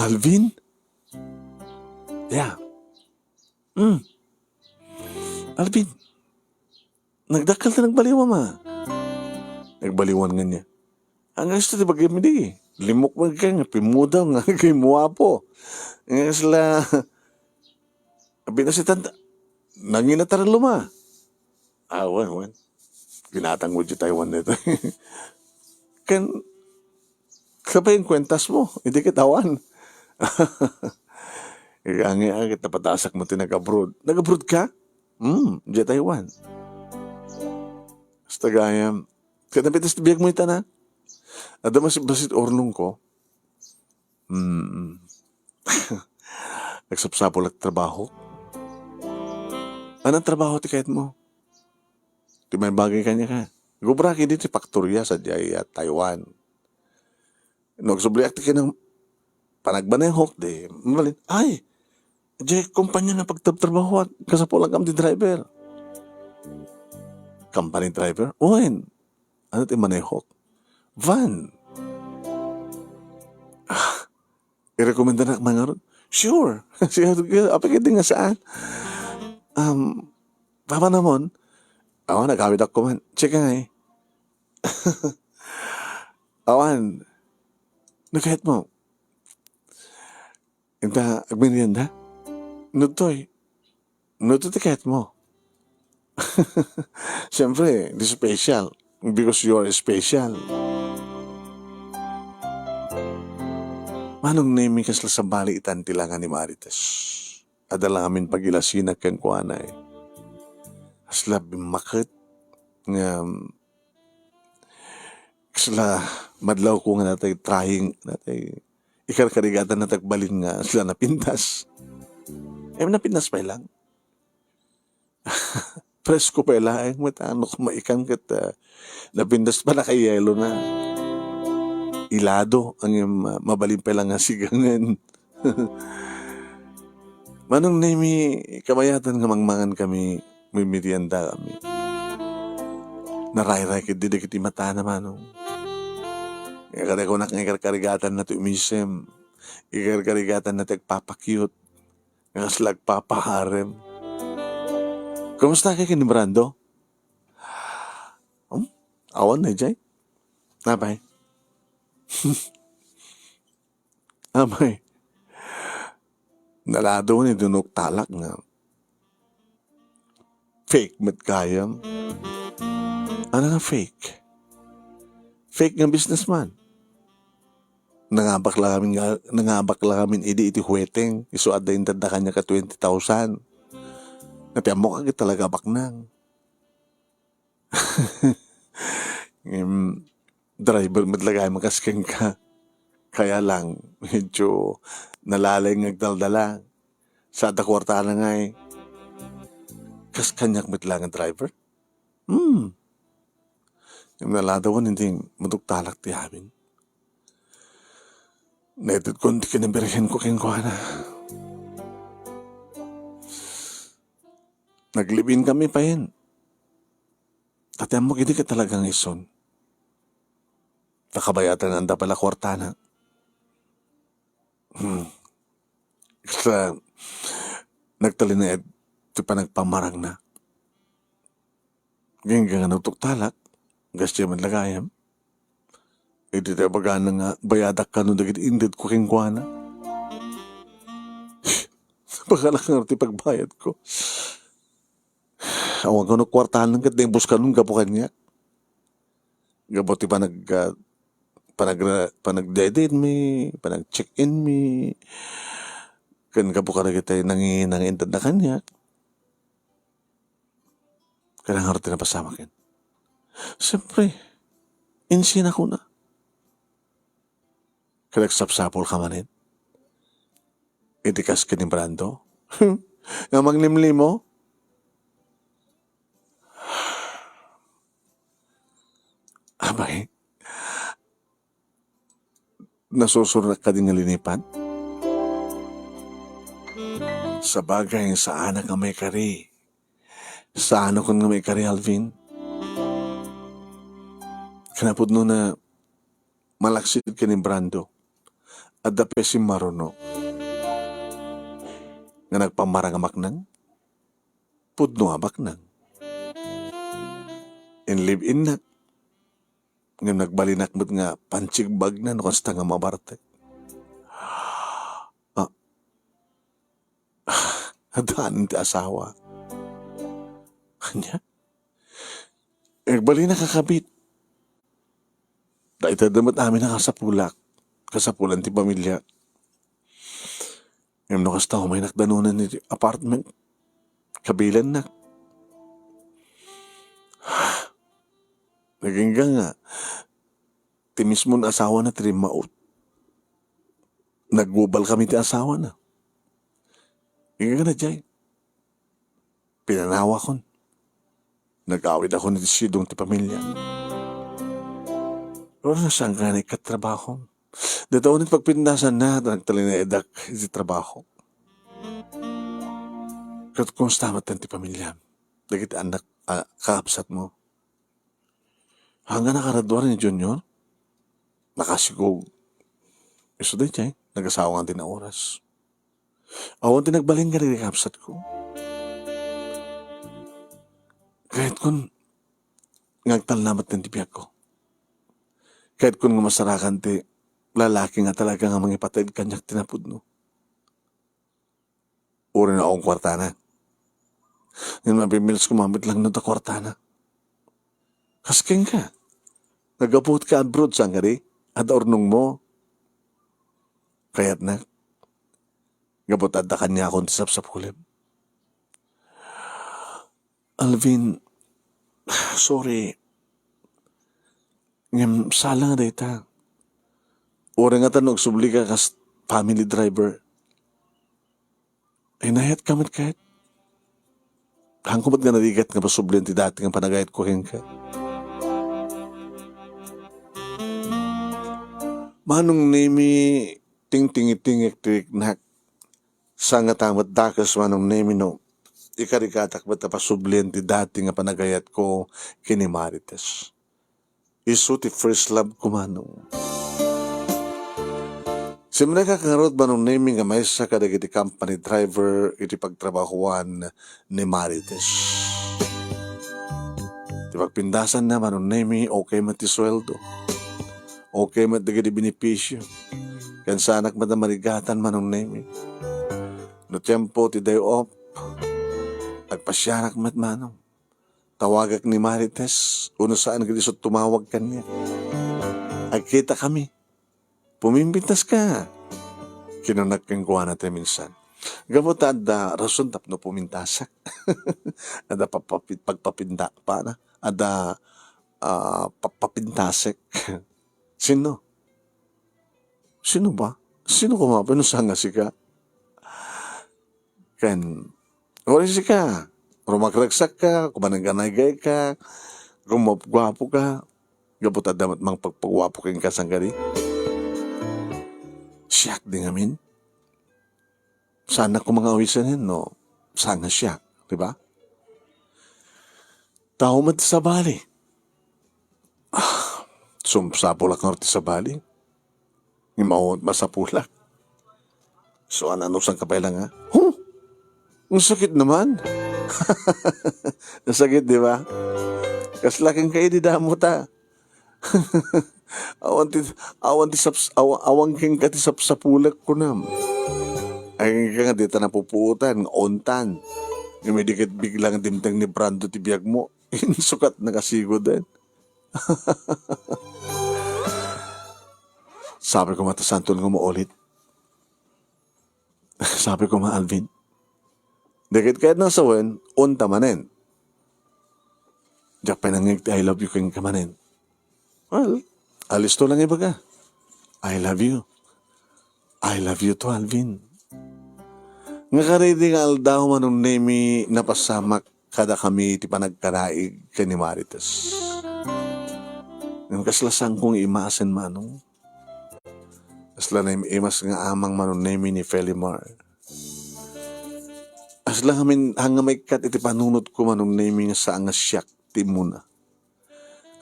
Alvin? Yeah. Hmm. Alvin, nagdakkel ti nagbaliwam, a. Nagbaliwan ngani. Ang gusto ti bagay mi di. Limok man ka nga pimudaw nga kay muwapo. Nga sila, pinasitan, nangina taraluma. Ah, wen, wen. Ginatang mo di Taiwan dito. Kan, sabay ang kwentas mo, hindi kita awan. Ang, ang, napatasak mo ti nag-abroad. Nag-abroad ka? Hmm, di Taiwan. Basta gayam. Kaya napitas ti biag mo itana. Ada mas basit orlong ko. Hmm. Nagsapsapul ak trabaho. Anong trabaho ti kayat mo? Ti may bagay kanya ka. Gubra ki di ti faktorya sa diay, ah, Taiwan. No, agsubliak ti kinang panagmanehok, di, mabalin, ay, diay kumpanya nga pagtabtrabahoan, kasapulan kam ti driver. Company driver? Wen. Ano ti manehok? Van. Ah, irekomenda na mangarod? Sure. Sure. Apay, kadi nga saan? Um, Papa namon, awan, nagawid ako man. Check nga eh. Awan. Nagkahit mo. Inta, agmerienda? Nutoy. Nutoy ti kayat mo. Siyempre, di special. Because you are special. Manong Nemi, kasla sabali itan ti langa ni Marites. Adda la ngamin pagilasinak kenkuana, eh. Kasla bimmaket nga Kasla madlawko nga natay trying, natay ikarkarigatan natay balin nga sila napintas. Ay, napintas pay lang. Presko pay laeng met, ano, kumaikan ket, ah, napintas pa, nakayelo na. Ilado ang im-, ah, mabalin pay lang nga sigangen. Manong Nemi, kabayatan nga mangmangan kami, mimerienda kami. Narayray ketdi dagiti matana, Manong. Nga kada kunak nga ikarkarigatan na ti umisem, ikarkarigatan na ti agpapakyut, nga kasla agpapaharem. Kumusta kay ken ni Brando? Hmm? Awan na, jay? Apay? Amay, nalado ni Dunok Talak nga fake met gayam. Ano nga fake? Fake nga businessman. Nangabak la kami nga, nangabak la kami idi iti huweteng. Isu adda intedda kaniak a twenty thousand. Napiammok ket talaga baknang. Ngem, driver met la gayam kas kenka. Kaya lang, medyo nalalay nga agdaldala. Sa adda kuartana ngay, kas kaniak met la nga driver? Hmm. Ngem naladawan iti maduktalak ti amin. Naitedkon ti kinabirhen ko kenkuana. Naglibin kami payen. Ta ti ammok idi ket talagang isun. Ta kabayatan nga adda pay la kuartana. Hmm. Sa nagtalinaed ti panagpamarangna. Gingga nga nagtuktalak, gastiya met la gayam. Idi ta ibagana nga bayadak kano dagiti inted ko kenkuana. Napakalakar ti pagbayad ko. Awan kano kuartanan ket naibus kanon gapu kaniak. Gapu ti panag-, ah, panagra-, panagdedetmi, panag-check-inmi, ken gapu kadagiti nangi-, nangiintedna kaniak. Kailangan ti napasamak ken. Siyempre, insina ko na. Ket nagsapsapul ka manen. Iti kas ken ni Brando. Nga manglimlimo. Abay, nasusurnak kadi nga linipan? Sabagay, saanak nga maikari. Saanakon nga maikari, Alvin? Kinapudnona, malaksid ken ni Brando, adda pay simmaruno nga nagpammarang a maknang. Pudno a maknang. In-live-innak, ngem nagbalinak met nga pansigbagna no kasta nga mabartek. Ah, addaan ti asawa. Ania? Nagbalinak a kabit. Dayta da met amin a kasapulak. Kasapulan ti pamilya. Ngem no kasta, umaynak danunan iti apartment. Kabilannak. Nagingga nga, ti mismon asawana ti rimmaut. Naggubalkam iti asawana. Ingga na jay. Pinanawakon. Nag-awidakon iti sidong ti pamilya. Pero saan kaya naikkat trabaho? Dita unay pagpindasanna, nagtalinaedak iti trabaho. Ket kumusta met ti pamilya? Dagiti annak, a, kakabsatmo? Hanggang nakaradua ni Junior? Nakasigog. Isu dayjay, nagasawa nga dina oras. Awan ti nagbalin nga dagiti kabsatko. Kayat kon nga agtalna met ti biagko. Kayat kon nga masarakan ti lalaki nga talaga nga mangipatayed kaniak ti napudno. Uray no awan kuartana. Ngem mapimils ko mamitlang no ta kuartana. Kas kenka. Naggaputka abroad, saan kadi? Adda urnongmo. Kayatna. Gapu ta adda kaniakon ti sapsapulem. Alvin, sorry. Ngem sala nga dayta. Uray ngata no agsublika kas family driver. Inayat ka met ket? Haanko met nga narigat nga pasublian ti dati nga panagayatko kenka. Manong Nemi, tingtingitingek ti riknak. Saan ngata met dakes, Manong Nemi, no ikarigatak met a pasublian ti dati nga panagayatko ken ni Marites. Isu ti first love ko, Manong. Simrekak ngarud, Manong Nemi, nga maysa kadagiti company driver iti pagtrabahoan ni Marites. Ti pagpindasanna, Manong Nemi, okay met ti sueldo. Okay met dagiti benepisio. Ken saanak met a marigatan, Manong Nemi. No tiempo ti day off, agpasiarak met, Manong. Tawagak ni Marites, uno saan ket isu tumawag kaniak. Agkitakami. Pumimpintaska. Kinunak kenkuana ti minsan. Gapu ta adda rason tapno pumintasak. Adda pagpapi-, pagpapinta-, paano? Adda, ah, pagpapintasek. Sino? Sino ba? Sino koma? Pino saan nga sika? Ken, uray sika, rumagragsak ka, kumanaganaygay ka, gumapguapo ka, gapu ta adda met mangpagpaguapo kenka, saan kadi? Siak di ngamin. Saanak koma nga awisanen no saan nga siak, di ba? Tao met ti sabali. Ah, sumsapulak ngarud ti sabali. Ngem awan masapulak. So, ano, saan ka pay lang, ha? Huh? Ang sakit naman. Ang sakit, di ba? Kasla kenka idi damo ta. Awan ti, awan ti saps-, awa-, awan kenka ti sapsapulak, kunam. Ay, kenka nga, di ta napupuotan, nga ontan. Nga may dikit biglang dimteng ni Brando ti biag mo. Insukat na kasigo din. Sabi ko, matasanton nga maulit. Sabi ko, ma Alvin, dagit kayat nang sawen, unta manen. Diak pay nangngeg ti I love you kenka manen. Well, alisto lang ibaga. I love you. I love you too, Alvin. Nga karidi nga aldaw, Manong Nemi, napasamak kadakami ti panagkanaig ken ni Marites. Ngem kasla sangko nga imasen, Manong. Kasla naim-imas nga amang, Manong Nemi, ni Felimar. Kasla ngamin, hanga maikkat iti panunotko, Manong Nemi, nga saan nga siak ti immuna.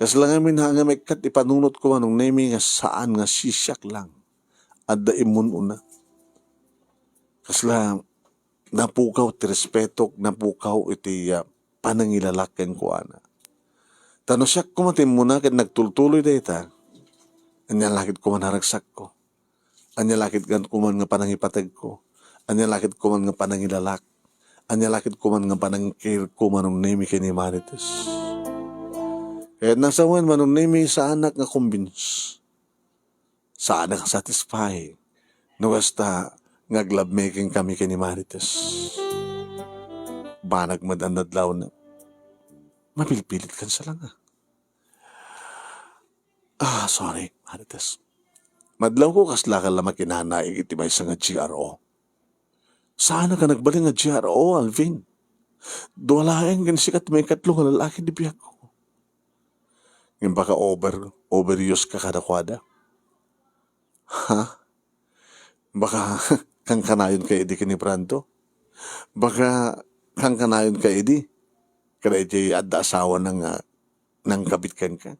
Kasla ngamin nga maikkat ipanunot ko, Manong Nemi, nga saan nga sisiak lang. Adda immun-una. Kasla napukaw ti respetok, napukaw iti, ah, panangilalak kenkuana. Ta no siak koma ti immuna ket nagtultuloy dayta, ania la ket koma nga ragsakko. Ania la ket nga kuman nga panangipategko? Ania la ket kuman nga panangilalak? Ania la ket kuman nga panangikirko, Manong Nemi, ken ni Marites? Ket nasawen, Manong Nemi, saanak nga convince. Saanak nga satisfy. No kasta nga aglavemaking kami ken ni Marites. Banag met a nadlawna. Mapilpilit kan sa langa. Ah, sorry, Marites. Madlawko kasla ka la makinanaig iti maysa nga G R O. Saan ka nagbalin nga G R O, Alvin? Dua laeng ken sika ti maikatlo nga lalaki ti biagko. Ngem baka over, overuse ka kadakuada. Ha? Baka kankanayon ka idi ken ni Brando? Baka kankanayon ka idi? Kada iti adda asawana nga nangkabit kenka?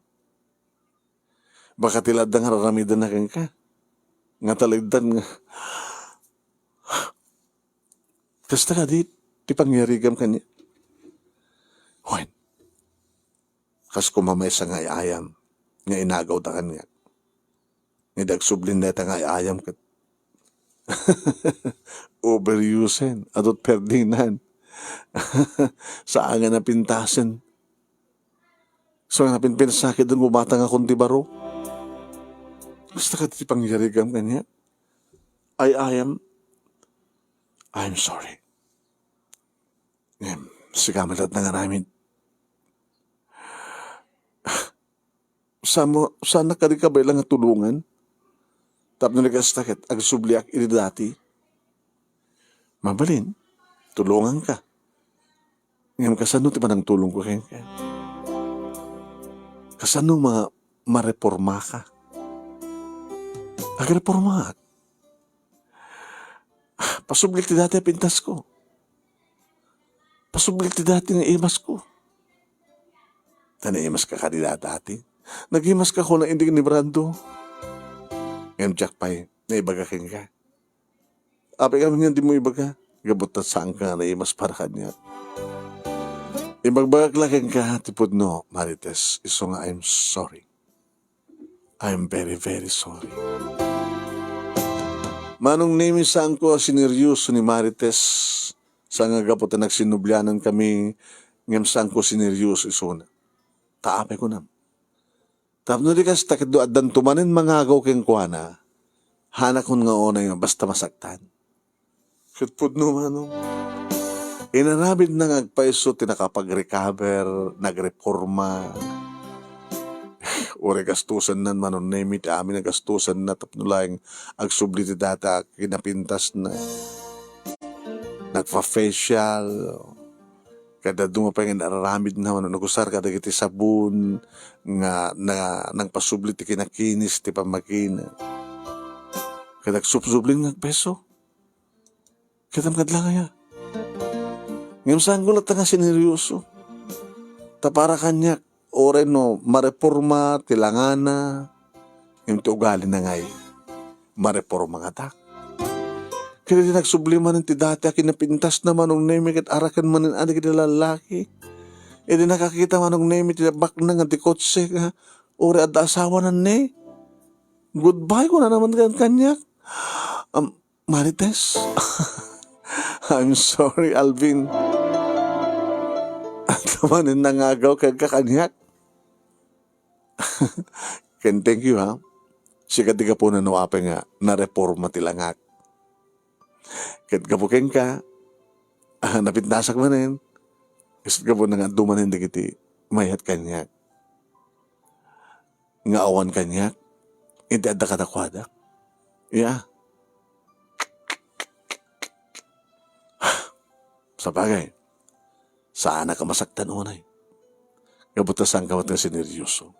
Baka ti la adda nga ar-aramidenna kenka? Nga talagdan nga, kasta kadi ti pangyarigam kaniak? Wen, kas koma maysa nga ay-ayam nga inagawda kaniak. Nga di agsublin dayta nga ay-ayam ket overusen, adut Ferdinand. Saan nga napintasen. So, napinpinsa ket dun bumatang akon ti baro. Kasta kadi ti pangyarigam kaniak? I, I am, I'm sorry. Ngem, sika met latta nga aramid. Samo, saan ka di kabaelan nga tulongan? Tapno di kasta ket agsubliak idi dati. Mabalin, tulonganka. Ngem kasano ti panangtulongko kenka? Kasano ma-, marepormaka? Agrepormaak. Pasubli ti dati a pintasko. Pasubli ti dati nga imasko. Ta naimaska kadi dati. Nagimaska koma idi ni Brando. Ngem diak pay naibaga kenka. Apay kami nga dimo ibaga? Gapu ta saanka nga naimas para kaniak. Ibagbagak la kenka ti pudno, Marites, isu nga I'm sorry. I'm very, very sorry. Manong Nemi, saanko a sineryoso ni Marites, saan nga gapu ta nagsinublianan kami, ngem saanko sineryoso isuna. Ta apay kunam. Tapno di kasta ket no addanto manen mangagaw kenkuana, hanakon nga unay nga basta masaktan. Ket pudno, Manong. Inaramidna nga agpayso ti nakapag-recover, nagreporma. Uray gastusenna, Manong Nemi, ti amin a gastusenna tapno laeng agsubli ti data a kinapintasna. Nagpa-facial. Ket dadduma pay nga inaramidna, Manong, nagusar kadagiti sabon nga na-, nagpasubli ti kinakinis ti pamakina. Ket agsubsublin nga agpayso. Ket ammok la aya. Ngem saanko latta nga sineryoso. Ta para kaniak, uray no mareporma ti langana, ngem ti ugalina ngay, mareporma ngatak. Ket idi nagsubli manen ti dati a kinapintasna, Manong Nemi, ket araken manen a dagiti lallaki. Idi nakakita, Manong Nemi, ti baknang a ti kotse nga uray adda asawana, ne? Goodbye, kunana manen kaniak. Am, Marites? I'm sorry, Alvin. Adda manen nangagaw kenka kaniak. Ken thank you, ha. Sika ti gapuna no apay nga nareporma ti langak. Ket gapu kenka, ah, napintasak manen. Ket gapuna nga adu manen dagiti mayat kaniak nga awan kaniak, iti adda kadakuada. Ya. Sabagay, saanak a masaktan unay. Gapu ta saanka met nga sineryoso.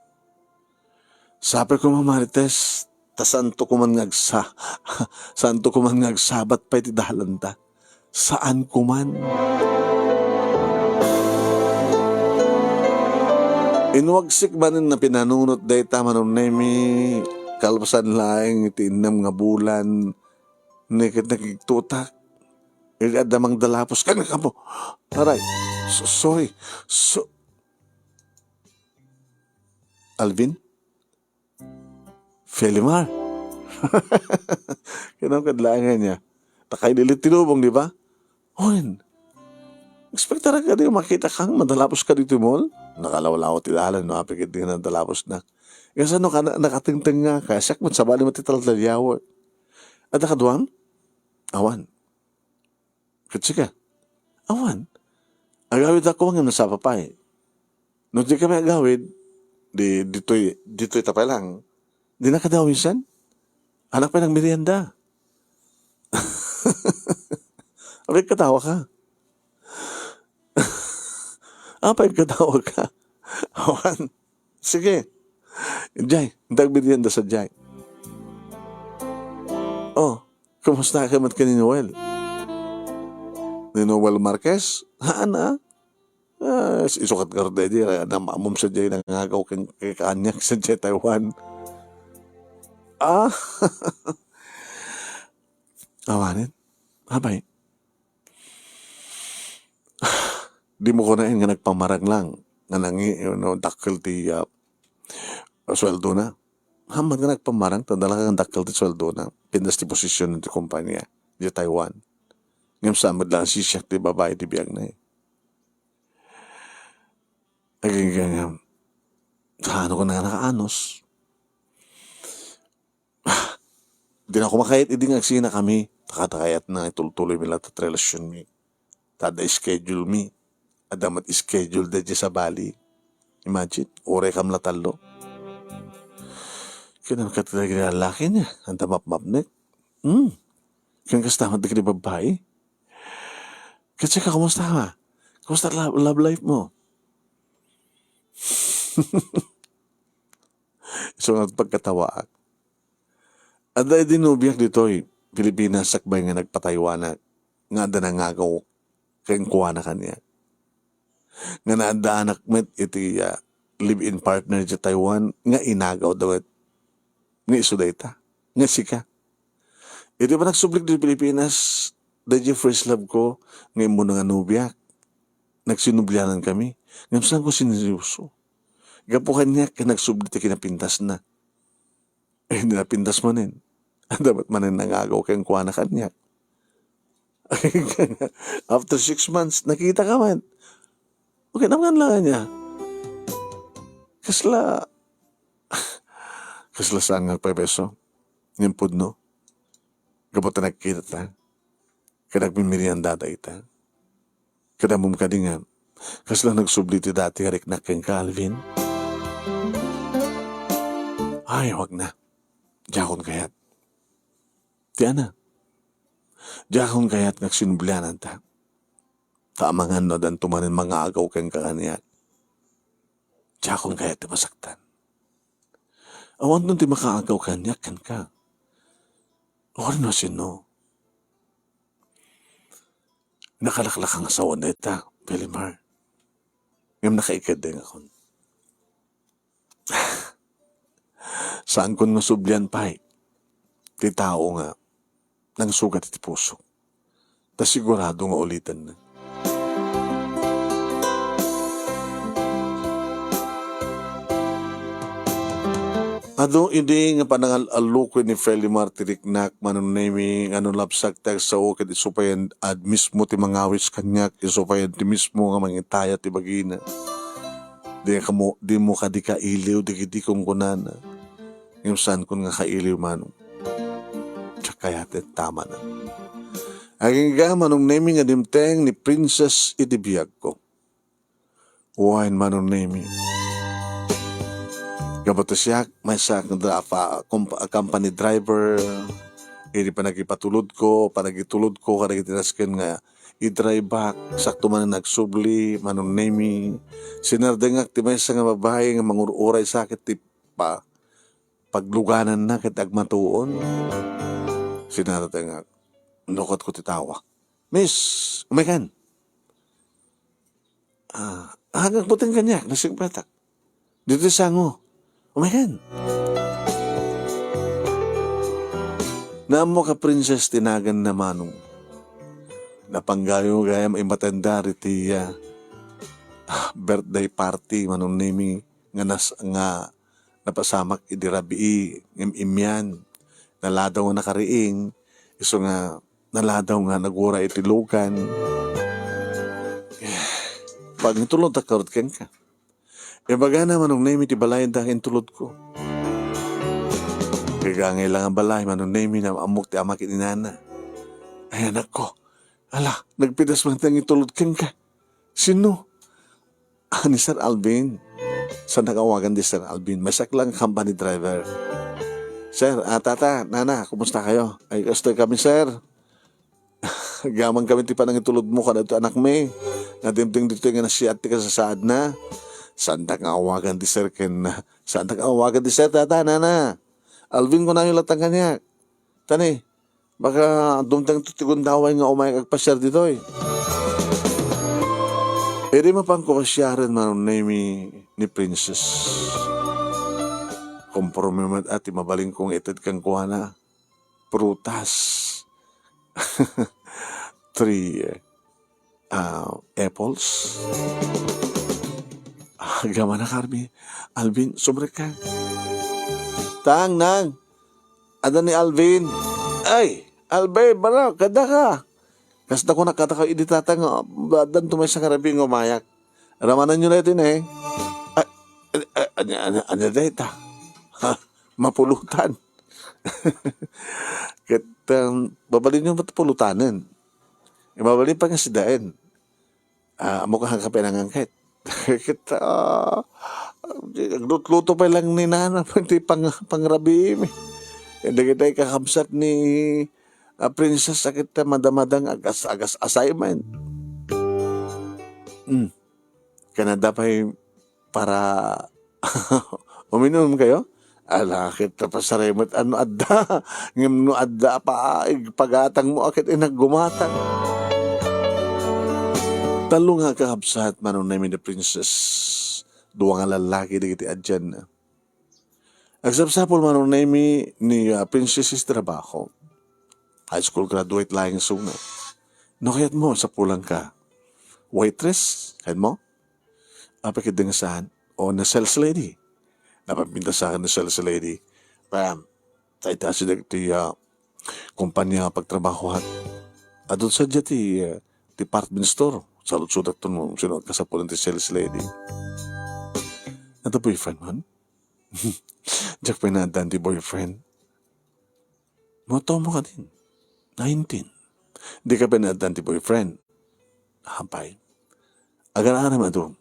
Sapay koma, Marites, ta saanto koman nga agsa-, saanto koman nga agsabat pay ti dalanta. Saan koman. Inwagsik manen a pinanunot dayta, Manong Nemi, kalpasan laeng iti innem nga bulan, ni ket nakigtutak. Idi adda mangdalapos, "Ken, kapo. Aray, so-, sorry. So-" "Alvin? Felimar?" Kinamkad laeng niya. Ta kaililit ti lubong, di ba? "Wen, expectaran kadi a makitak madalapos ka ditoy mall?" Nakalawlaw ti dalan no apay ket di nadalapos na. Kasano ka na-, nakatengteng nga, kaya siak met sabali met ti taltaliaw. "Adda kaduam?" "Awan." "Ket sika?" "Awan. Agawid ako ngem nasapa pay. No di kami agawid, di, ditoy, ditoy ta pay lang. Di na kadi awisan? Anak pay nagmerienda." "Apay katawa ka?" "Apay katawa ka?" "Awan." "Sige. Jay, intak merienda sa Jay." "Oh, kumusta ka met ken ni Noel?" "Ni Noel Marquez? Haan a. Ah, is-, isukat garud daydi, ah, namamom sa Jay nangagaw ken, ken kaniak sa Jay Taiwan." "Ah." Awanen. Apay. Dimo kunaen nga nagpamarang lang, nga nangi-, no, dakkel ti, ah, sueldona. Hamat nga nagpamarang, ta dala nga dakkel ti sueldona. Pintas ti posisyon ti kompanya, di Taiwan. Ngem saan met lang sisiak ti babai ti biagna, eh. Agingga nga, saan ko nga nakaanus? Di na ako makayat idi nga agsinakami. Takadakayat na itultuloy mi latta ti relasyonmi. Ta adda schedule mi. Adda met schedule da di sabali. Imagine, uray kam la tallo. Kinamkat dagiti lalaki niya. Anta mapmapnek. Hmm. Ken kasta met dagiti babbai. Ket sika, kumusta ka? Kumusta love, love life mo? Isu nga pagkatawaak. Adda idi nobiak ditoy Pilipinas, sakbay nga nagpataywanak, nga adda nangagaw kenkuana kaniak. Nga naaddaanak met iti, ah, live-in partner iti Taiwan, nga inagawda met. Nga isu dayta. Nga sika. Iti panagsublik ditoy Pilipinas, daydi first love ko, nga immuna nga nobiak. Nagsinublianan kami. Ngem saan ko sineryoso. Gapu kaniak, ket nagsubli ti kinapintasna. Eh, di napintas manen. Adda met manen nangagaw kenkuana kaniak. After six months, nakita ka man. Okay, naman lang niya. Kasla, kasla saan nga agpepeso? Ngem pudno. Gapu ta nagkita ta. Ket agmimerienda dayta. Ket ammom kadi nga, kasla nagsubli ti dati nga riknak kenka, Alvin? Ay, wag na. Diakon kayat. Ti ana, diakon kayat nga agsinubliananta. Ta amangan no addanto manen mangagaw kenka kaniak. Diakon kayat ti masaktan. Awanton ti makaagaw kaniak kenka. Uray no sino. Nakalaklakang asawan dayta, Felimar. Ngem nakaikeddengakon. Saankon nga sublian pay ti tao nga nangsugat iti pusok. Ta sigurado nga ulitenna. Adu idi nga panangal-alluko ni Felimar ti riknak, Manong Nemi, nga no labsak ti agsao ket isu pay a mismo ti mangawis kaniak, isu pay ti mismo nga mangitaya ti bagina. Di kamo, dimo kadi kailiw dagiti kunkunana. Ngem saankon nga kailiw, Manong. Diak kayat ti tamana. Agingga, Manong Nemi, nga dimteng ni Princess iti biagko. Wen, Manong Nemi. Gapu ta siak, maysa nga dra-, pa-, kompa-, company driver. Idi panagipatulodko, panagitulodko kadagiti nasken nga i-drive-ak, sakto manen nagsubli, Manong Nemi. Sinardengak ti maysa nga babai nga mangur-uray sa ket ti pa-, paglugananna ket agmatuon. Sinardengak. Nukotko ti tawag. "Miss, umaykan." Ah, agagputen kaniak, nasigpetak. Ditoy sango. Umaykan. Naammok a Princess ti naganna, Manong. Napanggayo gayam a imatenda iti, ah, birthday party, Manong Nemi, nga nas-, nga napasamak idi rabii, ngem immian. Naladaw nga nakariing, isu nga naladaw nga nagura iti lugan. Pangitulodtak ngarud kenka. Ibagana, Manong Nemi, ti balayda nga intulodko. Gagangay la nga balay, Manong Nemi, naammok ti ama ken inana. Ay, anakko. Ala, nagpitas man ti nangitulod kenka. Sino? Ah, ni Sir Alvin. Saandak nga awagan ti Sir Alvin. Maysak lang company driver. Sir, ah, tata, nana, kumusta kayo? Ay, kastoy kami, sir. Gaman kami ti panangitulodmo kadagiti anakmi. Nadimding ditoy nga nasiat ti kasasaadna. Saandak nga awagan ti sir ken, saandak nga awagan ti sir, tata, nana. Alvin, kunayo latta kaniak. Tani, baka dumteng ti gundaway nga umayak agpasiar ditoy. Idi mapanko pasiaren, Manong Nemi, ni Princess. Komporme met a ti mabalinko nga ited kenkuana. Prutas. Three, ah, apples. Ah, gamana, Carmi. Alvin, sumrekka. Tang, nang. Adda ni Alvin. Ay, Alvin, bala, kada ka. Kasta ko nakataka idi tata nga, addan tumaysa nga rabii nga umayak. Ramanan nyo na ito, eh. Ah, ah, ah, anya, anya, anya dayta? Ha? Mapulutan. Ket, um, mabalin nyo met pulutanen. Mabalin pa nga sidaen. Ah, ammok a kape nangangket. Ket, ah, aglutluto pay lang ni nana, ti pang-, pangrabiimi. Dagiti kakabsat ni, ah, Princess a ket madamada nga agas-, agas-, assignment. Hmm. Ken adda pay para uminum kayo? Ala, ket ta pasaremot ano adda. Ngem no adda pa, igpagatangmo a ket inaggumatang. Tallo nga kakabsat, Manong Nemi, ni Princess. Dua nga lallaki dagiti adianna. Agsapsapul, Manong Nemi, ni, ah, Princess ti trabaho. High school graduate laeng isuna. No kayatmo, sapulanka. Waitress, kayatmo? Apay ket di nga saan? O, na sales lady. Napamintasakan ni sales lady. Pam, ta ita si dagiti, ah, kompanya nga pagtrabahoak. Adun sadiay ti, ah, department store. Saludsodak ton no sino agkasapulan ti sales lady. Adda boyfriend man? Diak pay naaddaan ti boyfriend. Matomo ka din. Nineteen. Di ka pay naaddaan ti boyfriend. Apay. Agar-aram adu.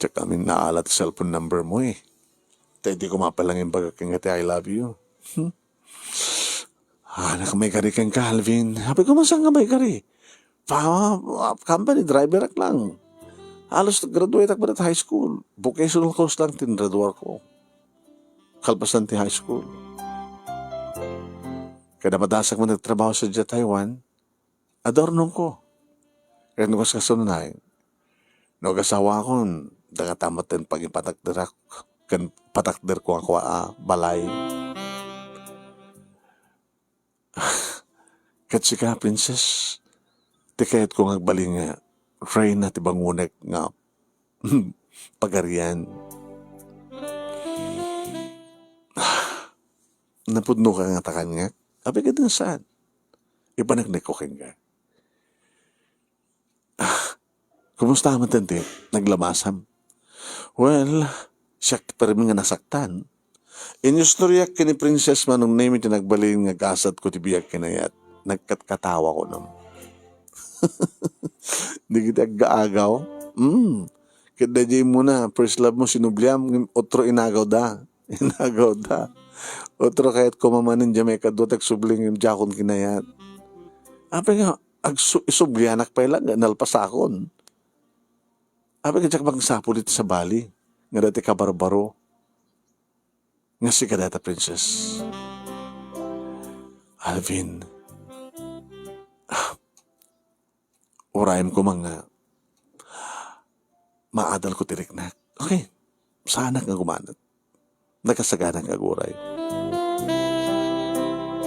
Diak amin naala ti cellphone number mo eh. Ta idi ko mapalang imbaga kenka ti I love you. Hmm? Ah, nakabaybay kenka, Alvin. Apay ko, saan nga baybay? Pa, pa, company driver ak lang. Halos graduate ak met high school. Vocational course lang ti graduar ko. Kalpasan ti high school. Kada madasak man nagtrabaho sa Taiwan, adornong ko. Ket no kas-, kasunay, no agasawakon, dagata met ti pagipatakderak, ken patakder ko a kua a balay. Ket sika, Princess, ti kayatko nga agbalin nga reyna ti bangonek nga pagarian. Napudno ka nga takan nga, apay ket saan? Ipaneknek ko kenka. Ah, kumusta man ti naglabasam? Well, siak ti permi nga nasaktan. Inistoryak ken ni Princess Manong Nemi ti nagbalin nga gasat ko ti biag kinayat. Nagkatkatawa ko nam. Dagiti aggaagaw. Mm. Ket daydiay mo na, first love mo, sinubliam, ngem otro inagaw da. Inagaw da. Otro kayat ko mamanen, diay maikadua ti agsubli, ngem diakon kinayat. Apay nga, agsu-, isublianak pay lang, nalpasakon. Apay nga diak mangsapul iti sabali, nga dati kabarbaro. Nga sika dayta, Princess. Alvin, ah, urayem koma nga maadalko ti riknak. Okay, saanak nga gumanet. Nakasaganak nga aguray.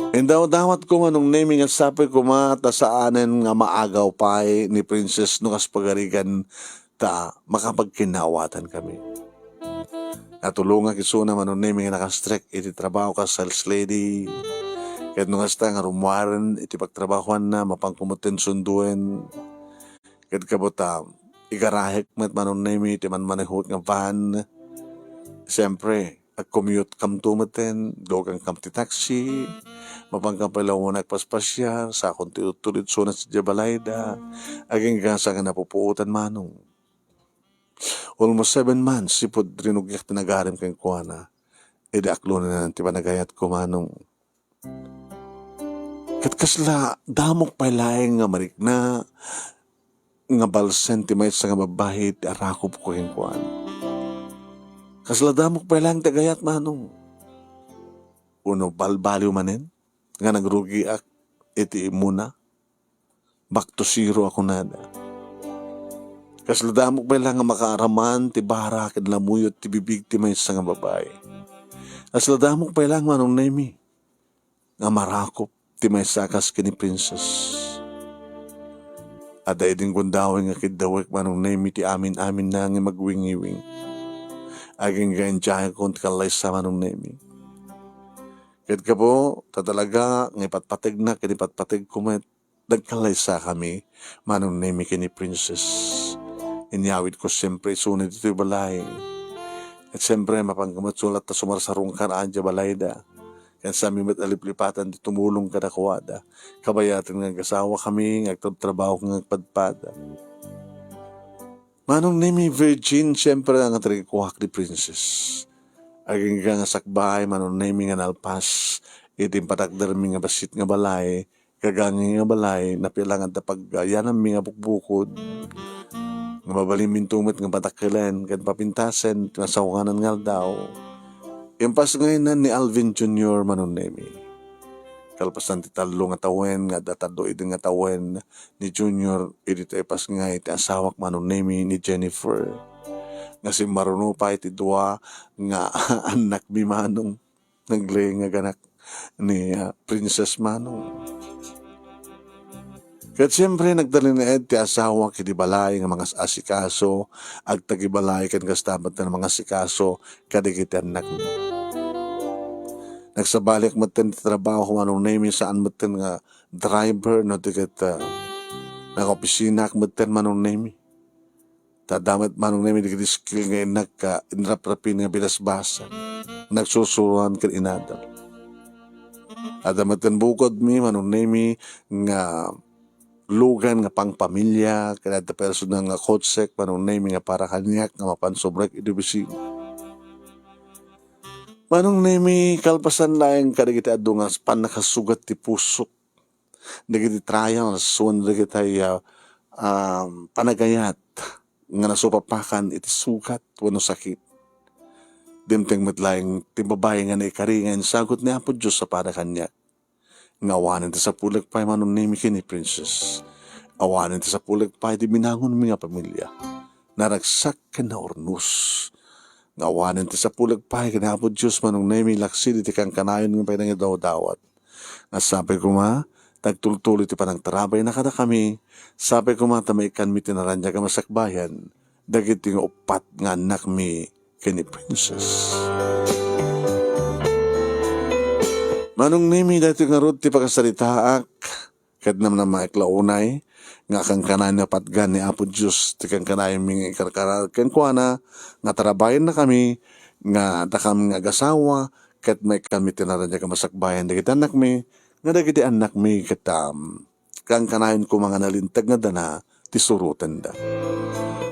Indawdawatko, Manong Nemi, nga sapay koma ta saanen nga maagaw pay ni Princess no kas pagarigan ta makapagkinnaawatan kami. Natulongak isuna, Manong Nemi, nga nakastrek iti trabaho kas sales lady. Ket no kasta nga rummuaren iti pagtrabahoanna, mapanko metten sunduen. Ket kabutta, igarahek met, Manong Nemi, ti manmanehot nga van. Siempre, agcommute kamto metten, dugankam ti taxi, mapanka pay laeng agpaspasiar, sakon ti utulid suna sadiay balayda, agingga sa nga napupuotan, Manong. Almost seven months, sipud rinugyak ti nagarim kenkuana, idi aklonen ti panagayatko, Manong. Ket kasla damok pay laeng nga marikna nga balsen ti maysa nga babbai ti arakupko kenkuana. Kasla damok pay laeng ti agayat, Manong. Uno balbaliw manen nga nagrugiak iti immuna. Back to zero a kunada. Kasla damok pay laeng nga makaaraman ti bara ken lamuyot ti bibig ti maysa nga babbai. Kasla damok pay laeng, Manong Nemi, nga marakup ti maysa a kas ken ni Princess. Adda idin gundaway nga kiddawek, Manong Nemi, ti amin-aminna nga magwingiwing. Agingga enjoyko ti kallaysa, Manong Nemi. Ket gapu ta talaga nga ipatpategna ken ipatpategko met, nagkallaysakami, Manong Nemi ken ni Princess. Inyawidko siempre isuna ditoy balay. Ket siempre, mapanka met sulat ta sumarsarungkar idiay balayda. Ken saanmi met a liplipatan ti tumulong kadakuada. Kabayatan nga agasawakami, nga agtrabtrabaho nga agpadpada. Manong Nemi, virgin, siempre, nga tarikuak ni Princess. Agingga nga sakbay, Manong Nemi, nga nalpas iti impatakdermi nga bassit nga balay, gagangi nga balay, napilangan ta pagyanammi nga bukbukod. Nga mabalinminto met nga patakkelen ken papintasen ti masawanganan nga aldaw. Impasngaynan ni Alvin Junior, Manong Nemi. Kalpasan ti tallo nga tawen nga adda tallo idin nga tawen ni Junior idi ta ipasngay ti asawak, Manong Nemi, ni Jennifer. Nga simmaruno pay ti dua nga annakmi, Manong. Naglaeng nga ganak ni, ah, Princess, Manong. Ket siempre, nagtalinaed ti asawak iti balay nga mangas-asikaso, agtagibalay ken kasta met nga mangasikaso kadagiti annakmi. Nagsabaliak metten ti trabaho, Manong Nemi, saan metten nga driver no di ket, ah, nagaopisinak metten, Manong Nemi. Ta adda met, Manong Nemi, dagiti skill nga innak nga inraprapin nga binasbasan, nagsursuroan ken inadal. Adda metten bukodmi, Manong Nemi, nga lugan nga pangpamilia, ken adda personal nga kotsek, Manong Nemi, nga para kaniak nga mapan subrek iti opisina. Manong Nemi, kalpasan laeng kadagiti adu nga pannakasugat ti pusok, dagiti trials wenno dagiti, ah, um, panagayat nga nasupapakan iti sugat wenno sakit. Dimteng met laeng ti babbai nga naikari nga insagut ni Apo Dios a para kaniak. Nga awanen ti sapulek pay, Manong Nemi, ken ni Princess. Awanen ti sapulek pay ti binangonmi nga pamilia. Naragsak ken naurnos. Nga awanen ti sapulek pay ken ni Apo Dios, Manong Nemi, laksi diti kankanayon nga panangidawdawat. Nga sapay koma, ta agtultuloy ti panangtarabayna kadakami, sapay koma ta maikkanmi ti naraniag a masakbayan dagiti nga uppat nga annakmi ken ni Princess. Manong Nemi, daytoy ngarud ti pakasaritaak, ket namnamaek la unay nga kankanayon nga patgan ni Apo Dios ti kankanayonmi nga ikarkarar kenkuana nga tarabayennakami nga dakami nga agasawa, ket maikkanmi ti naraniag a masakbayan dagiti annakmi, nga dagiti annakmi ket, um, kankanayon koma nga nalinteg nga dana ti surotenda.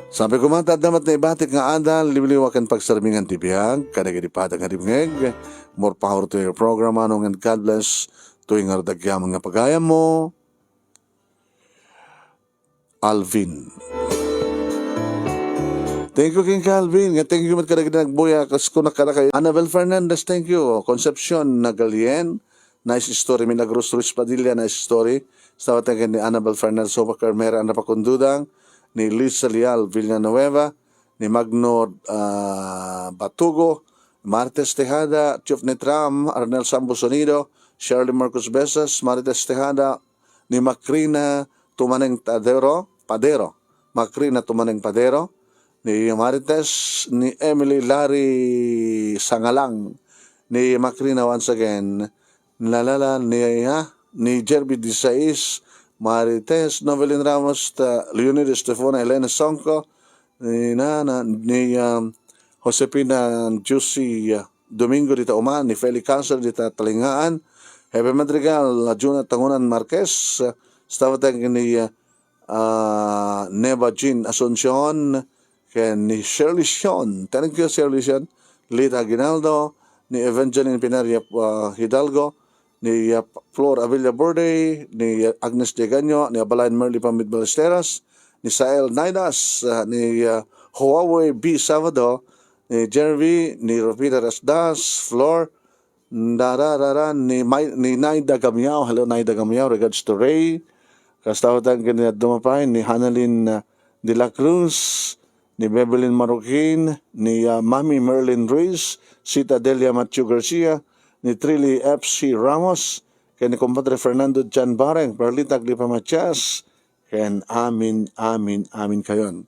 Sapay koma ta adda met naibatik nga adal, liwliwa ken pagsermingan ti biag kadagiti pada nga dimngeg. More power to your program, Manong, and God bless. Toy ngarud agyamanen nga pagayammo, Alvin. Thank you, King Calvin. Nga thank you met kadagiti nagbuya. Kas kunak kadakayo, Annabel Fernandez, thank you. Concepcion Nagalien, nice story. Milagros Ruiz Padilla, nice story. Sa thank you ni Annabel Fernandez, Soba Carmera, Ana Pacundudang, ni Lisa Lial Villanueva, ni Magno, ah, Batugo, Marites Tejada, Chief ni Tram, Arnel Sambo Sonido, Shirley Marcos Besas, Marites Tejada, ni Macrina Tumaneng Tadero, Padero, Macrina Tumaneng Padero, ni Marites, ni Emily Larry Sangalang, ni Macrina once again, lalala, ni, ha, ni Jerby Disais, Marites, Novelin Ramos, ta, Leonidas Stefano, Elena Songko, ni, na, na, ni, um, Josefina Juicy, uh, Domingo dita Uma, ni Feli Castro dita Talingaan, Hepe Madrigal, Juna Tangunan Marquez, uh, Gustavo Teng ni, uh, ah, Neva Jean Asuncion, ken ni Shirley Sean. Thank you, Shirley Sean. Lita Aguinaldo, ni Evangeline Pinaria, ah, Hidalgo, ni, ah, Flor Avila Borde, ni, ah, Agnes Degaño, ni Abalan Merly Pamit Ballesteros, ni Sael Naidas, ah, ni, ah, Huawei B Sabado, ni Jervy, ni Rufina Rasdas, Flor, Dararara, ni May-, ni Naida Gamiao. Hello, Naida Gamiao. Regards to Ray. Kasta utan ken ni Aduma pay, ni Hanalin, ah, de la Cruz, ni Bebelin Marukin, ni, ah, Mami Merlin Ruiz, Sita Delia Matthew Garcia, ni Trilly F C Ramos, ken ni Compadre Fernando Jan Bareng, Perlita Aglipa Matias, ken amin, amin, amin kayon.